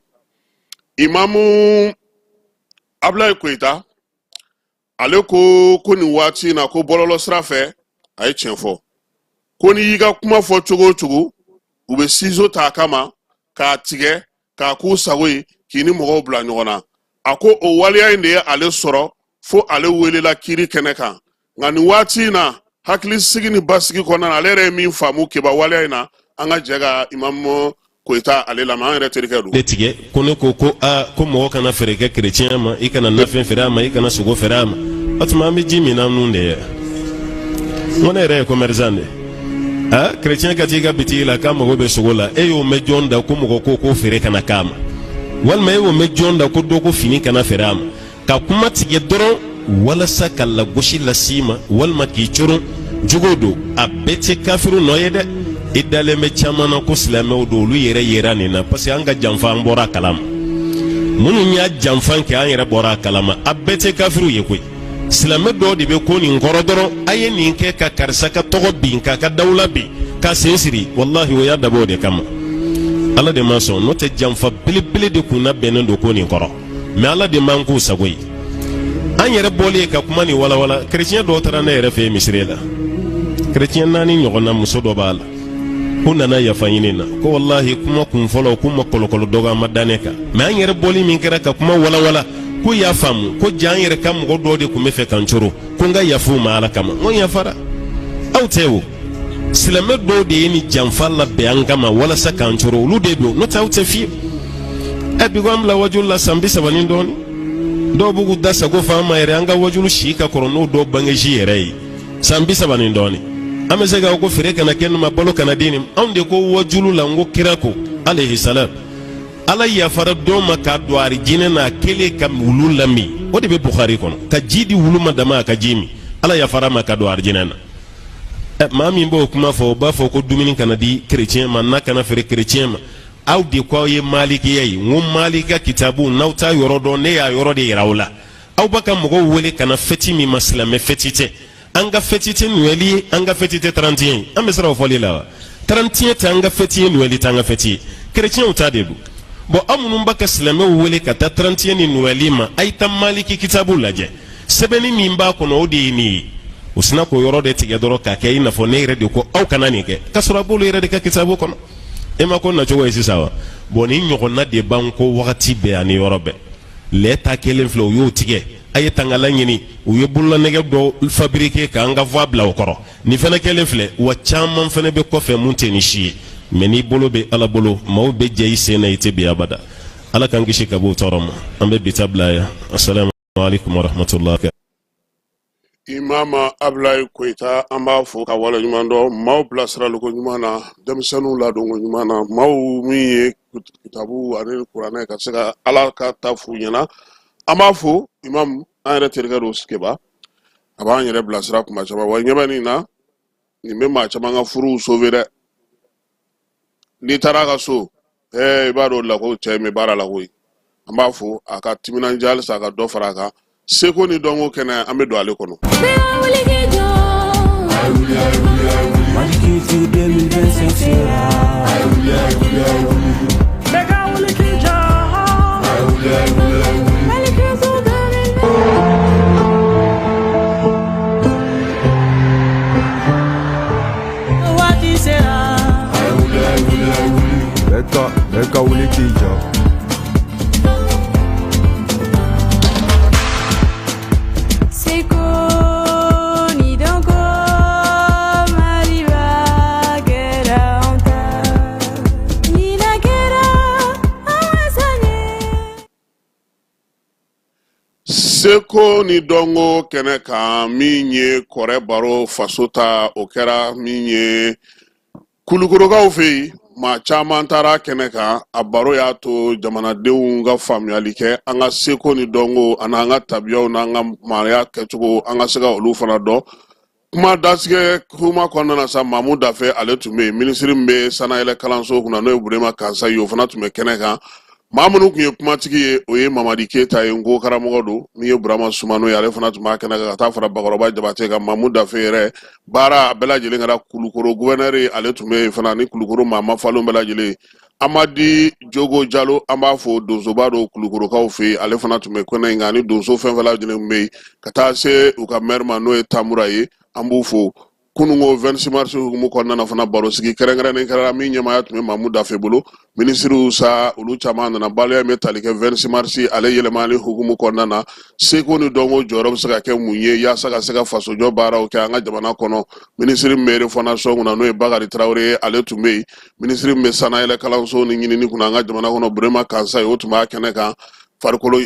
Imamu Abulayi Koyita, ale ko ko nin waati in na, ko bɔlɔlɔ sira fɛ, a ye tiɲɛ fɔ, ko n'i y'i ka kuma fɔ cogo o cogo, u bɛ ciseau ta a kama k'a tigɛ k'a k'u sago ye, k'i ni mɔgɔw bila ɲɔgɔn na. A ko o waleya in de ye ale sɔrɔ fo ale welela kiiri kɛnɛ kan. Nka nin waati in na, hakilisigi ni basigi kɔnɔna na, ale yɛrɛ ye min faamu keba waleya in na, an ka jɛ ka imamu Koyita ale lamɛn, an yɛrɛ terikɛ don. Ne tigɛ ko ne ko ko aa ko mɔgɔ kana feere kɛ kerecɛn ma, i kana nafɛn feere a ma, i kana sogo feere a ma. O tuma an bɛ ji min na nun de ye. N ko ne yɛrɛ ye commerçant de ye. Aa, kerecɛn ka t'i ka bitigi la k'a mago bɛ sogo la, e y'o mɛn jɔn da ko mɔgɔ ko ko feere kana k'a ma? Walima e y'o mɛn jɔn da ko dɔ ko fini kana feere a ma? Ka kuma tigɛ dɔrɔn walasa ka lagosi las'i ma walima k'i coron jugu don. A bɛɛ tɛ kafiru nɔ ye dɛ. I dalen bɛ caman na ko silamɛw don, olu yɛrɛ yera nin na parce que an ka janfa, an bɔra a kalama. Minnu y'a janfan kɛ, an yɛrɛ bɔra a kalama. A bɛɛ tɛ kafiru ye koyi. Silamɛ dɔw de bɛ ko nin kɔrɔ dɔrɔn, a ye nin kɛ ka karisa ka tɔgɔ bin, k'a ka dawula bin, k'a sen siri. Walahi, o y'a dabɔ o de kama. Ala de ma sɔn, n'o tɛ janfa belebele de kun labɛnnen don ko nin kɔrɔ. Mais Ala de m'an k'u sago ye. An yɛrɛ bɔlen ka kuma nin walawala, kerecɛn dɔw taara ne yɛrɛ fɛ yen misiri la, kerecɛn naani ɲɔgɔn na, muso dɔ b'a la. K'u nana yafa ɲini na, ko walahi kuma kun fɔlɔ, k'u ma kɔlɔkɔlɔ dɔgɔyama da ne kan. Mais an yɛrɛ bɔli min kɛra ka kuma walawala, k'u y'a faamu ko ja an yɛrɛ ka mɔgɔ dɔw de tun bɛ fɛ k'an coro, ko n ka yafa u ma Ala kama. N ko n yafara aw tɛ. O silamɛ dɔw de ye nin janfa labɛn an kama walasa k'an coro, olu de don, n'o tɛ aw tɛ fiyewu. Ɛ, bi ko an bila wajulu la san 30 ni dɔɔnin, dɔw b'u k'u da sago fɔ an ma yɛrɛ. An ka wajulu si ka kɔrɔ n'o dɔw bangesi yɛrɛ ye, san 30 ni dɔɔnin. An bɛ se k'a ko feere kana kɛ nin ma, balo kana di nin. Anw de ko wajulu la, n ko kira ko alayhi salam, Ala yafara dɔ ma k'a don arijinɛ na a kɛlen ka wulu lamin. O de bɛ Bukhari kɔnɔ, ka ji di wulu ma dama a ka ji min, Ala yafara a ma ka don arijinɛ na. Ɛ, maa min b'o kuma fɔ, o b'a fɔ ko dumuni kana di kerecɛn ma, na kana feere kerecɛn ma. Aw de ko aw ye malikiya ye. N ko Maliki ka kitabu, n'aw t'a yɔrɔ dɔn, ne y'a yɔrɔ de yira aw la. Aw b'a ka mɔgɔw wele ka na fɛti min ma, silamɛ fɛti tɛ. An ka fɛti tɛ Noël ye, an ka fɛti tɛ 31 ye. An bɛ siran o fɔli la wa? 31 tɛ an ka fɛti ye, Noël tɛ an ka fɛti ye, kerecɛnw ta de don. Bon, aw minnu b'a ka silamɛw wele ka taa 31 ni Noël ma, a ye taa Maliki kitabu lajɛ, sɛbɛnni min b'a kɔnɔ, o de ye nin ye. U sina k'o yɔrɔ de tigɛ dɔrɔn k'a kɛ i n'a fɔ ne yɛrɛ de ko aw kana nin kɛ, k'a sɔrɔ a b'olu yɛrɛ de ka kitabu kɔnɔ. E ma ko nacogo ye sisan wa? Bon, nin ɲɔgɔnna de b'an kɔ wagati bɛɛ ani yɔrɔ bɛɛ. Lɛ ta kelen filɛ, u y'o tigɛ, a ye tangala ɲini, u ye bololanɛgɛ dɔ fabriquer k'an ka voix bila o kɔrɔ. Nin fana kɛlen filɛ wa, caman fana bɛ kɔfɛ mun tɛ nin si ye. Mais n'i bolo bɛ Ala bolo, maaw bɛ jɛ i sen na, i tɛ bin abada. Ala k'an kisi ka bɔ o tɔɔrɔ ma. An bɛ bi ta bila yan. Asalamu alaikum warahmatullahi. Imama Abulayi Koyita, an b'a fo ka waleɲuman dɔn maaw bilasiraliko ɲuman na, denmisɛnninw ladonko ɲuman na, maaw min ye kitabu ani kuranɛ ka se ka Ala ka ta f'u ɲɛna. An b'a fo, imam, an yɛrɛ terikɛ don Keba, a b'an yɛrɛ bilasira kuma caman. Wa ɲɛ bɛ nin na, nin bɛ maa caman ka furuw sauver dɛ. N'i taara a ka so, i b'a dɔn la ko cɛ in bɛ baara la koyi. An b'a fo a ka timinandiya, halisa a ka dɔ fara a kan. Seko ni dɔnko kɛnɛ, an bɛ don ale kɔnɔ. Mali Culture 2025 sera. Bɛɛ ka wuli k'i jɔ. Mali Culture 2025. Waati sera. Bɛɛ ka wuli k'i jɔ. Seko ni dɔnko Maliba kɛra anw ta. Ɲinan kɛra an wasa ye. Seko ni dɔnko kɛnɛ kan, min ye kɔrɛ baro faso ta, o kɛra min ye Kulukorokaw fɛ yen, maa caman taara kɛnɛ kan. A baro y'a to jamanadenw ka faamuyali kɛ an ka seko ni dɔnko ani an ka tabiyaw n'an ka maaya kɛcogo, an ka se ka olu fana dɔn. Kuma datigɛ kuma kɔnɔna na sa, Mamu Dafe, ale tun bɛ yen. Minisiri min bɛ sanayɛlɛ kalanso kunna, n'o ye Burema Kansayi ye, o fana tun bɛ kɛnɛ kan. Maa minnu tun ye kumatigi ye, o ye Mamadi Keyita ye, nko karamɔgɔ don. Min ye Burama Sumano ye, ale fana tun b'a kɛnɛ kan, ka taa fara Bakɔrɔba Jabate kan. Mamu Dafe yɛrɛ baara a bɛɛ lajɛlen kɛra. Kulukoro guvɛnɛri, ale tun bɛ yen fana, ni Kulukoro maa mafalenw bɛɛ lajɛlen. Amadi Jogo Jalo, an b'a fo, donsoba don Kulukorokaw fɛ yen, ale fana tun bɛ kɛnɛ in kan, ani donso fɛn fɛn lajɛlen tun bɛ yen, ka taa se u ka mɛri ma, n'o ye Tamura ye, an b'u fo. Kununko 26 mars hukumu kɔnɔna na fana, barosigi kɛrɛnkɛrɛnnen kɛra min ɲɛmaaya tun bɛ Mamu Dafe bolo. Minisiriw sa, olu caman nana. Baliya bɛ tali kɛ 26 mars ale yɛlɛmali hukumu kɔnɔna na, seko ni dɔnko jɔyɔrɔ bɛ se ka kɛ mun ye yaasa ka se ka fasojɔ baaraw kɛ an ka jamana kɔnɔ. Minisiri min bɛ refondation kunna, n'o ye Bakari Tarawele ye, ale tun bɛ yen. Minisiri min bɛ sanayɛlɛ kalanso ni ɲinini kunna an ka jamana kɔnɔ, Burema Kansayi, o tun b'a kɛnɛ kan. Farikolo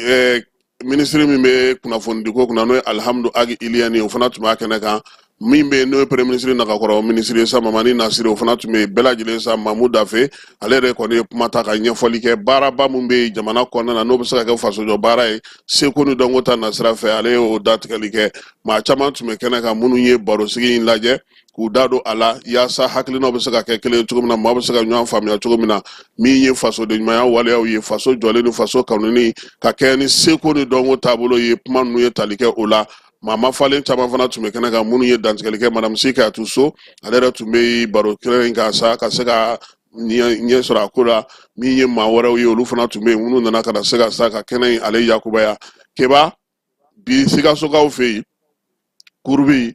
minisiri min bɛ kunnafonidiko kunna, n'o ye Alihamudu Agi Iliyɛni ye, o fana tun b'a kɛnɛ kan. Min bɛ n'o ye premier ministre nagakɔrɔ minisiri ye sa, Mamani Nasire, o fana tun bɛ yen. Bɛɛ lajɛlen sa, Mamu Dafe ale yɛrɛ kɔni ye kuma ta ka ɲɛfɔli kɛ baaraba min bɛ jamana kɔnɔna na, n'o bɛ se ka kɛ fasojɔ baara ye seko ni dɔnko ta nasira fɛ, ale y'o datigɛli kɛ. Maa caman tun bɛ kɛnɛ kan minnu ye barosigi in lajɛ k'u da don a la yaasa hakilinaw bɛ se ka kɛ kelen cogo min na, maa bɛ se ka ɲɔgɔn faamuya cogo min na, min ye fasoden ɲumanya waleyaw ye, faso jɔlen ni faso kanuni ka kɛ ni seko ni dɔnko taabolo ye. Kuma ninnu ye tali kɛ o la. Maa mafalen caman fana tun bɛ kɛnɛ kan minnu ye dantigɛli kɛ. Madame Si Kayatu So, ale yɛrɛ tun bɛ baro kɛnɛ in kan sa ka se ka ɲɛ sɔrɔ a ko la. Min ye maa wɛrɛw ye, olu fana tun bɛ yen minnu nana ka na se ka sa ka kɛnɛ in ale yakubaya. Keba, bi Sikasokaw fɛ yen, kurubi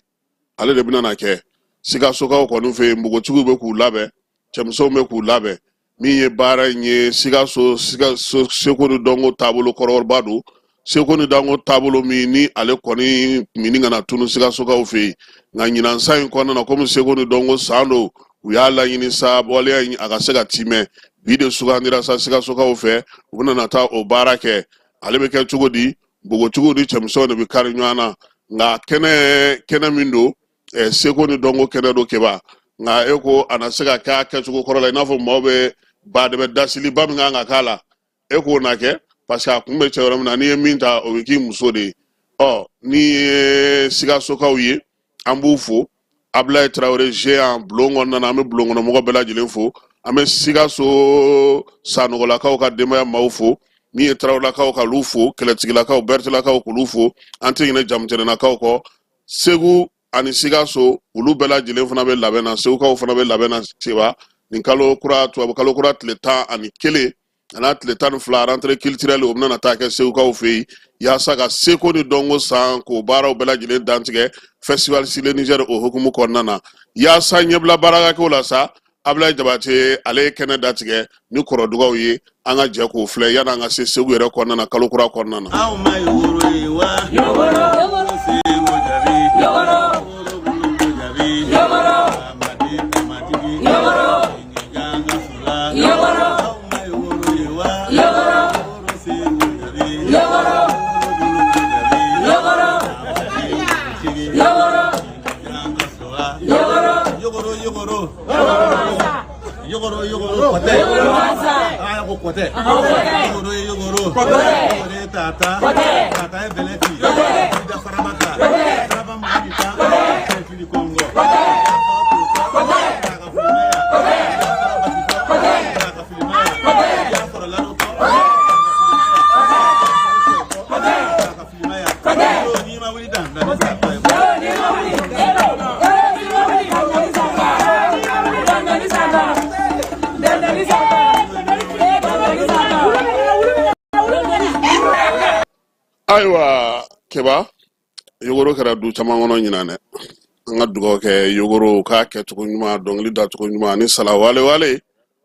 ale de bɛna na kɛ Sikasokaw kɔni fɛ yen. Npogotigiw bɛ k'u labɛn, cɛmisɛnw bɛ k'u labɛn. Min ye baara in ye, Sikaso seko ni dɔnko taabolo kɔrɔba don, seko ni dɔnko taabolo min ni ale kɔni mini kana tunu Sikasokaw fɛ yen. Nka ɲinan san in kɔnɔna na, komi seko ni dɔnko san don, u y'a laɲini sa waleya in a ka se ka timɛ. Bi de sugandira sa Sikasokaw fɛ, u bɛna na taa o baara kɛ. Ale bɛ kɛ cogo di? Npogotigiw ni cɛmisɛnw de bɛ kari ɲɔgɔn na. Nka kɛnɛ min don, seko ni dɔnko kɛnɛ don Keba, nka e ko a na se ka kɛ a kɛcogo kɔrɔ la, i n'a fɔ maaw bɛ badɛbɛ dasiliba min kan ka k'a la, e k'o na kɛ, parce que a kun bɛ cɛ yɔrɔ min na, n'i ye min ta, o bɛ k'i muso de ye. Ɔ ni ye Sikasokaw ye, an b'u fo. Abulayi Tarawele géant bulon kɔnɔna na, an bɛ bulon kɔnɔ mɔgɔ bɛɛ lajɛlen fo. An bɛ Sikaso Sanɔgɔlakaw ka denbaya maaw fo. Min ye Tarawelelakaw k'olu fo, Kɛlɛtigilakaw, Bɛrɛtelakaw k'olu fo, an tɛ ɲinɛ Jamutɛnɛnakaw kɔ. Segu ani Sikaso, olu bɛɛ lajɛlen fana bɛ labɛn na. Segukaw fana bɛ labɛn na seba nin kalo kura, tubabu kalo kura tile 11 a n'a tile 12, rentrée culturelle, o bɛna taa kɛ Segukaw fɛ yen, yaasa ka seko ni dɔnko san k'o baaraw bɛɛ lajɛlen dantigɛ festival sur le Niger o hukumu kɔnɔna na. Yaasa ɲɛbila baara ka kɛ o la sa, Abulayi Jabate, ale ye kɛnɛ datigɛ ni kɔrɔdugaw ye. An ka jɛ k'o filɛ yanni an ka se Segu yɛrɛ kɔnɔna na, kalo kura kɔnɔna na. Aw ma yogoro ye wa? Yogoro. Segu jabi. Yogoro. Jabi. Yogoro. Amadi amatigi. Yogoro. Ganga fila. Yogoro. Aw ma yogoro ye wa? Yogoro. Segu jabi. Yogoro. Jabi. Yogoro. Yogoro. Ganga fila. Yogoro. Yogoro yogoro. Yogoro yogoro kɔtɛ. Aa ko kɔtɛ. Yogoro ye yogoro. Kɔtɛ. Yogoro ye tata. Kɔtɛ. Tata ye bɛlɛti. Kɔtɛ. Da faraba kan. Kɔtɛ. Faraba mugu tan. Kɔtɛ. Fili kɔngɔ. Kɔtɛ. Kɔtɛ. Kaka filimaya. Kɔtɛ. Kɔtɛ. Kaka filimaya. Kɔtɛ. Ya sɔrɔ ladotɔ. Kɔtɛ. Kɔtɛ. Kaka filimaya. Kɔtɛ. N'i ma wuli dan. Kɔtɛ. N'i ma wuli. Ayiwa Keba, yogoro kɛra du caman kɔnɔ ɲinan dɛ. An ka dugawu kɛ yogoro k'a kɛcogo ɲuman, dɔnkili dacogo ɲuman ani sala wale wale,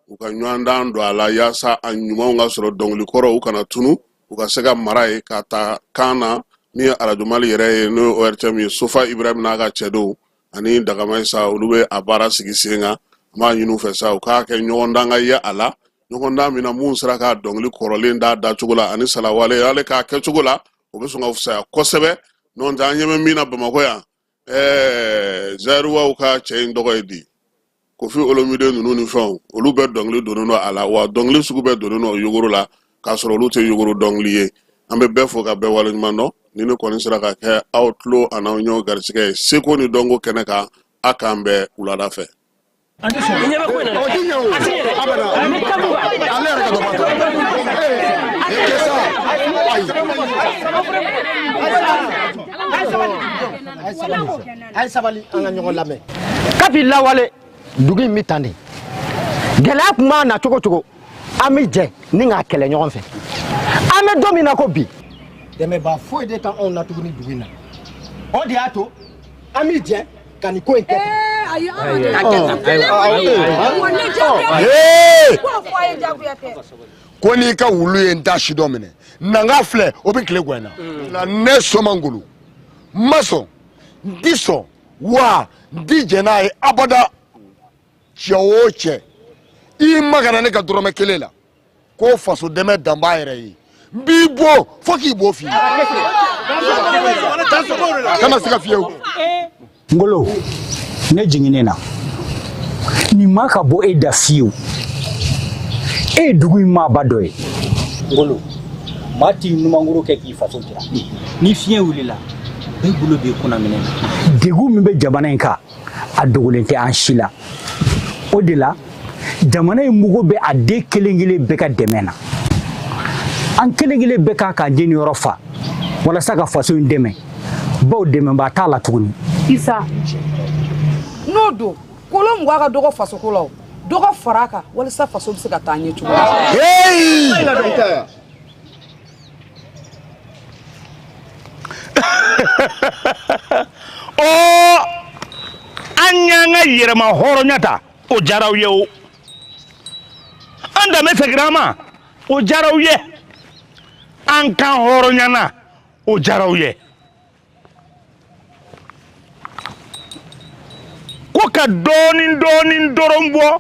u ka ɲɔgɔndan don a la yaasa a ɲumanw ka sɔrɔ, dɔnkili kɔrɔw kana tunu, u ka se ka mara ye ka taa kan na. Min ye Arajo Mali yɛrɛ ye, n'o ye ORTM ye, Sofa Ibrahim n'a ka cɛdenw ani Dagama sa, olu bɛ a baara sigi sen kan. An b'a ɲini u fɛ sa, u k'a kɛ ɲɔgɔndan ka ye a la, ɲɔgɔndan min na mun sera ka dɔnkili kɔrɔlen da dacogo la ani sala wale ale k'a kɛcogo la, o bɛ sɔn ka fisaya kosɛbɛ. N'o tɛ, an ɲɛ bɛ min na Bamakɔ yan, Zayiruwaw ka cɛ in tɔgɔ ye di, Kofi Olomide ninnu ni fɛnw, olu bɛɛ dɔnkili donnen don a la, wa dɔnkili sugu bɛɛ donnen don yogoro la, k'a sɔrɔ olu tɛ yogoro dɔnkili ye. An bɛ bɛɛ fo ka bɛɛ waleɲuman dɔn. Ni ne kɔni sera ka kɛ aw tulo an'aw ɲɛw garisigɛ ye seko ni dɔnko kɛnɛ kan, a k'an bɛn wulada fɛ. Ale yɛrɛ ka dɔ b'a ta. Kesa, ayi. A ye sabali, an ka ɲɔgɔn lamɛn. Kabi lawale, dugu in bɛ tan de. Gɛlɛya tun b'a na cogo cogo, an bɛ jɛ ni k'a kɛlɛ ɲɔgɔn fɛ. An bɛ don min na ko bi, dɛmɛbaa foyi de t'anw na tuguni dugu in na. O de y'a to an bɛ jɛ ka nin ko in kɛ tan. Ko n'i ka wulu ye n ta si dɔ minɛ, nanga filɛ, o bɛ tile gɛn na. Ne Soma Ngolo n ma sɔn, n ti sɔn, wa n ti jɛn n'a ye abada. Cɛ o cɛ, i magara ne ka dɔrɔmɛ kelen la ko faso dɛmɛ dan b'a yɛrɛ ye, n b'i bon fo k'i bo f'i ye, kana siga fiyewu. Ngolo, ne jiginnen na nin ma ka bɔ e da fiyewu. E ye dugu in maaba dɔ ye. Ngolo, maa t'i numankuru kɛ k'i faso jira. Ni fiɲɛ wulila, bɛɛ bolo b'i kunna minɛ na. Degun min bɛ jamana in kan, a dogolen tɛ an si la. O de la, jamana in mago bɛ a den kelen kelen bɛɛ ka dɛmɛ na. An kelen kelen bɛɛ kan k'an jeniyɔrɔ fa walasa ka faso in dɛmɛ, bawo dɛmɛbaa t'a la tuguni. Isa, n'o don kolo 20 ka dɔgɔ fasoko la, o dɔ ka fara a kan walasa faso bɛ se ka taa ɲɛ cogo min. Ɔ, an y'an ka yɛrɛma hɔrɔnya ta, o diyara aw ye. O an danbe seginna an ma, o diyara aw ye. An kan hɔrɔnyana, o diyara aw ye. Ko ka dɔɔnin dɔɔnin dɔrɔn bɔ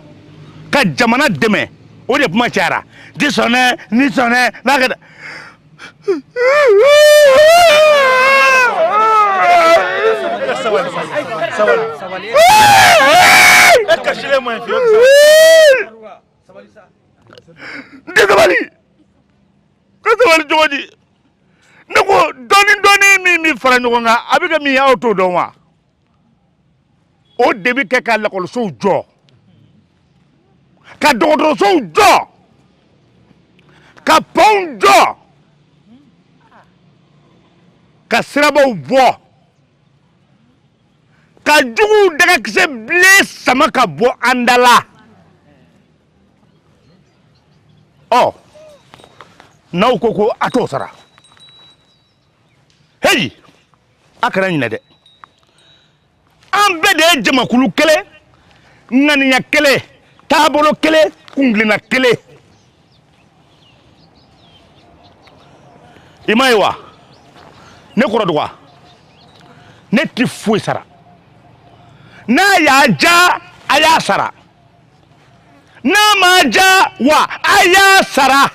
ka jamana dɛmɛ, o de kuma cayara. Ti sɔn dɛ, ni sɔn dɛ, n'a kɛ. N tɛ sabali ka sabali cogo di? Ne ko dɔɔnin dɔɔnin min bɛ fara ɲɔgɔn kan, a bɛ kɛ min ye, aw t'o dɔn wa? O de bɛ kɛ ka lakɔlisow jɔ, ka dɔgɔtɔrɔsow jɔ, Ka pɔnw jɔ, ka sirabaw bɔ, ka juguw dagakisɛ bilen sama ka bɔ an da la. Ɔ, n'aw ko ko a t'o sara, heyi, a kana ɲinɛ dɛ, an bɛɛ de ye jamakulu kelen, ŋaniya kelen, taabolo kelen, kuntilenna kelen. I m'a ye wa, ne kɔrɔ duga, ne ti foyi sara. N'a y'a ja, a y'a sara. N'a m'a ja wa, a y'a sara.